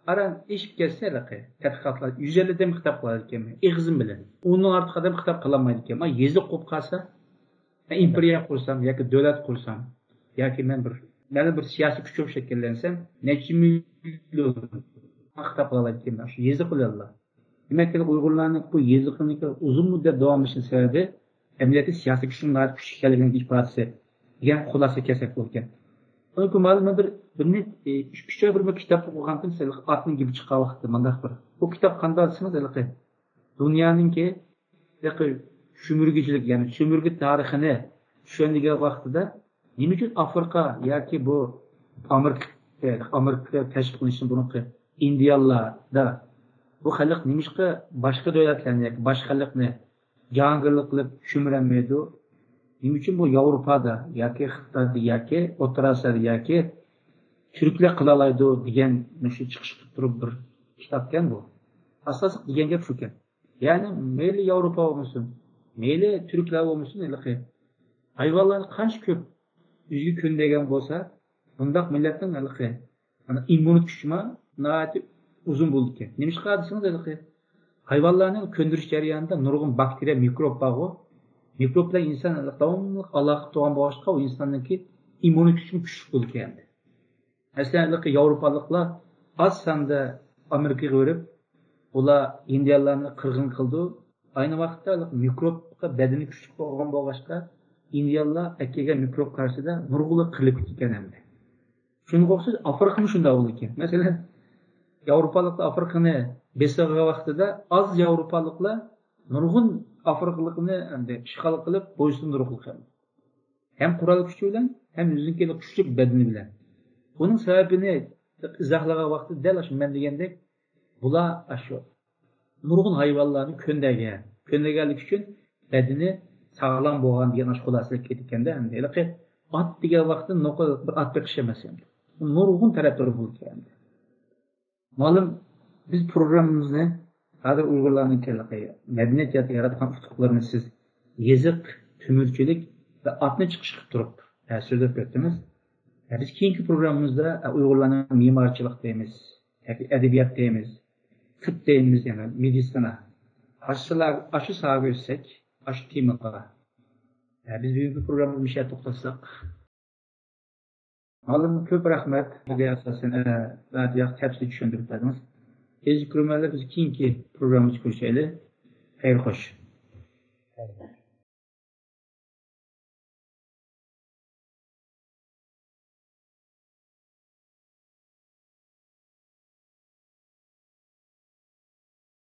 ئاران ئېشىپ كەتسە ھېلىقى تەتقىقاتلار، يۈز ئەللىدىن خىتاب قىلىدىكەنمەن، ئېغىزىم بىلەن. ئۇنىڭ ئارتۇق ئادەم خىتاب قىلالمايدىكەن. مانا يېزىق قوپۇپ قالسا، مەن ئىمپېرىيە قۇرسام ياكى دۆلەت قۇرسام، ياكى مەن بىر، مەلۇم بىر سىياسىي كۈچ بولۇپ شەكىللەنسەم، نەچچە مىليون خىتاب قىلالايدىكەن، شۇ يېزىق بىلەنلا. دېمەك، ئۇيغۇرلارنىڭ بۇ يېزىقنىڭ ئۇزۇن مۇددەت داۋاملىشىش سەۋەبى ئەمەلىيەتتە سىياسىي كۈچنىڭ ناھايىتى كۈچلۈك ئىكەنلىكىنىڭ ئىپادىسى دېگەن خۇلاسىگە كەلسەك بولىدىكەن. چۈنكى مانا بىر، بىرنى، ئۈچ ئاي بۇرۇن بىر كىتاب ئوقۇغانتىم، ئاتنىڭ گېپى چىققان ۋاقىتتا مۇنداق بىر. بۇ كىتاب قانداق دېسىڭىز، ھېلىقى دۇنيانىڭكى ھېلىقى شۈمۈرگىچىلىك، يەنى شۈمۈرگە تارىخىنى چۈشەندۈرگەن ۋاقتىدا نېمە ئۈچۈن ئافرىقا ياكى بۇ ئامېرىكا، ئامېرىكا تەشۋىق قىلىنىشتىن بۇرۇنقى ئىندىيانلاردا بۇ خەلق نېمىشقا باشقا دۆلەتلەرنى ياكى باشقا خەلقنى جاھانگىرلىق قىلىپ شۈمۈرەلمەيدۇ؟ نېمە ئۈچۈن بۇ ياۋروپادا ياكى خىتايدا ياكى ئوتتۇرا ئاسىيادا ياكى تۈركلەر قىلالايدۇ دېگەن مۇشۇ چىقىش قىلىپ تۇرۇپ بىر كىتابكەن بۇ. ئاساسلىق دېگەن گەپ شۇكەن. يەنى مەيلى ياۋروپا بولمىسۇن، مەيلى تۈركلەر بولمىسۇن، ھېلىقى ھايۋانلارنى قانچە كۆپ ئۆزىگە كۆندۈرگەن بولسا، بۇنداق مىللەتنىڭ ھېلىقى، مانا، ئىممۇنىتېت كۈچىمۇ ناھايىتى ئۇزۇن بولىدىكەن. نېمىشقا دېسىڭىز، ھېلىقى ھايۋانلارنى كۆندۈرۈش جەريانىدا نۇرغۇن باكتېرىيە، مىكروب بارغۇ. مىكروب بىلەن ئىنسان ھېلىقى داۋاملىق ئالاقە تۇرغان بولغاچقا، ئۇ ئىنساننىڭكى ئىممۇنىتېت كۈچىمۇ كۈچلۈك بولىدىكەن. مەسىلەن، ھېلىقى ياۋروپالىقلار ئاز ساندا ئامېرىكىغا بېرىپ، ئۇلار ھىندىيانلارنى قىرغىن قىلىدۇ. ئاينى ۋاقىتتا ھېلىقى مىكروبقا بەدىنى كۈچلۈك بولغان بولغاچقا، ھىندىيانلار ئەكەلگەن مىكروب قارشىسىدا نۇرغۇنلىرى قىرىلىپ كېتىدىكەن ئەمدى. شۇنىڭغا ئوخشاش ئافرىقىمۇ شۇنداق بولىدىكەن. مەسىلەن، ياۋروپالىقلار ئافرىقىنى بېسىغان ۋاقتىدا ئاز ياۋروپالىقلار نۇرغۇن ئافرىقىلىقنى ئەمدى ئىشغال قىلىپ بويسۇندۇرغىلىقى. ھەم قورال كۈچى بىلەن، ھەم ئۆزىنىڭكى كۈچلۈك بەدىنى بىلەن. بۇنىڭ سەۋەبىنى ئىزاھلىغان ۋاقتىدا دەل ئاشۇ مەن دېگەندەك، بۇلار ئاشۇ نۇرغۇن ھايۋانلارنى كۆندۈرگەن. كۆندۈرگەنلىكى ئۈچۈن بەدىنى ساغلام بولغان دېگەن ئاشۇ خۇلاسىگە كېلىدىكەندە، ئەمدى ھېلىقى ئات دېگەن ۋاقىتتا نوقۇل بىر ئات بېقىش ئەمەس ئەمدى. نۇرغۇن تەرەپلىرى بولىدىكەن ئەمدى. مۇئەللىم، بىز پروگراممىمىزنى ھازىر ئۇيغۇرلارنىڭ مەدەنىيەت ياراتقان ئۇتۇقلىرىنى سىز يېزىق، تۆمۈرچىلىك ۋە ئاتنى چىقىش قىلىپ تۇرۇپ، ھە، سۆزلەپ ئۆتتىڭىز. ھە، بىز كېيىنكى پروگراممىمىزدا، ھە، ئۇيغۇرلارنىڭ مېمارچىلىق دەيمىز، ياكى ئەدەبىيات دەيمىز، تىپ دەيمىز، يەنى مېدىتسىنا. ئاشۇلار، ئاشۇ ساھەگە ئۆتسەك، ئاشۇ تېمىغا. ھە، بىز بۈگۈنكى پروگراممىمىزنى مۇشۇ يەردە توختاتساق. مۇئەللىم، كۆپ رەھمەت. بۇگە ئاساسەن، ئە، رادىيوغا تەپسىلىي چۈشەندۈرۈپ بەردىڭىز. ئەزىز كۆرۈرمەنلەر، بىز كېيىنكى پروگراممىمىزدا كۆرۈشەيلى. خەير خوش.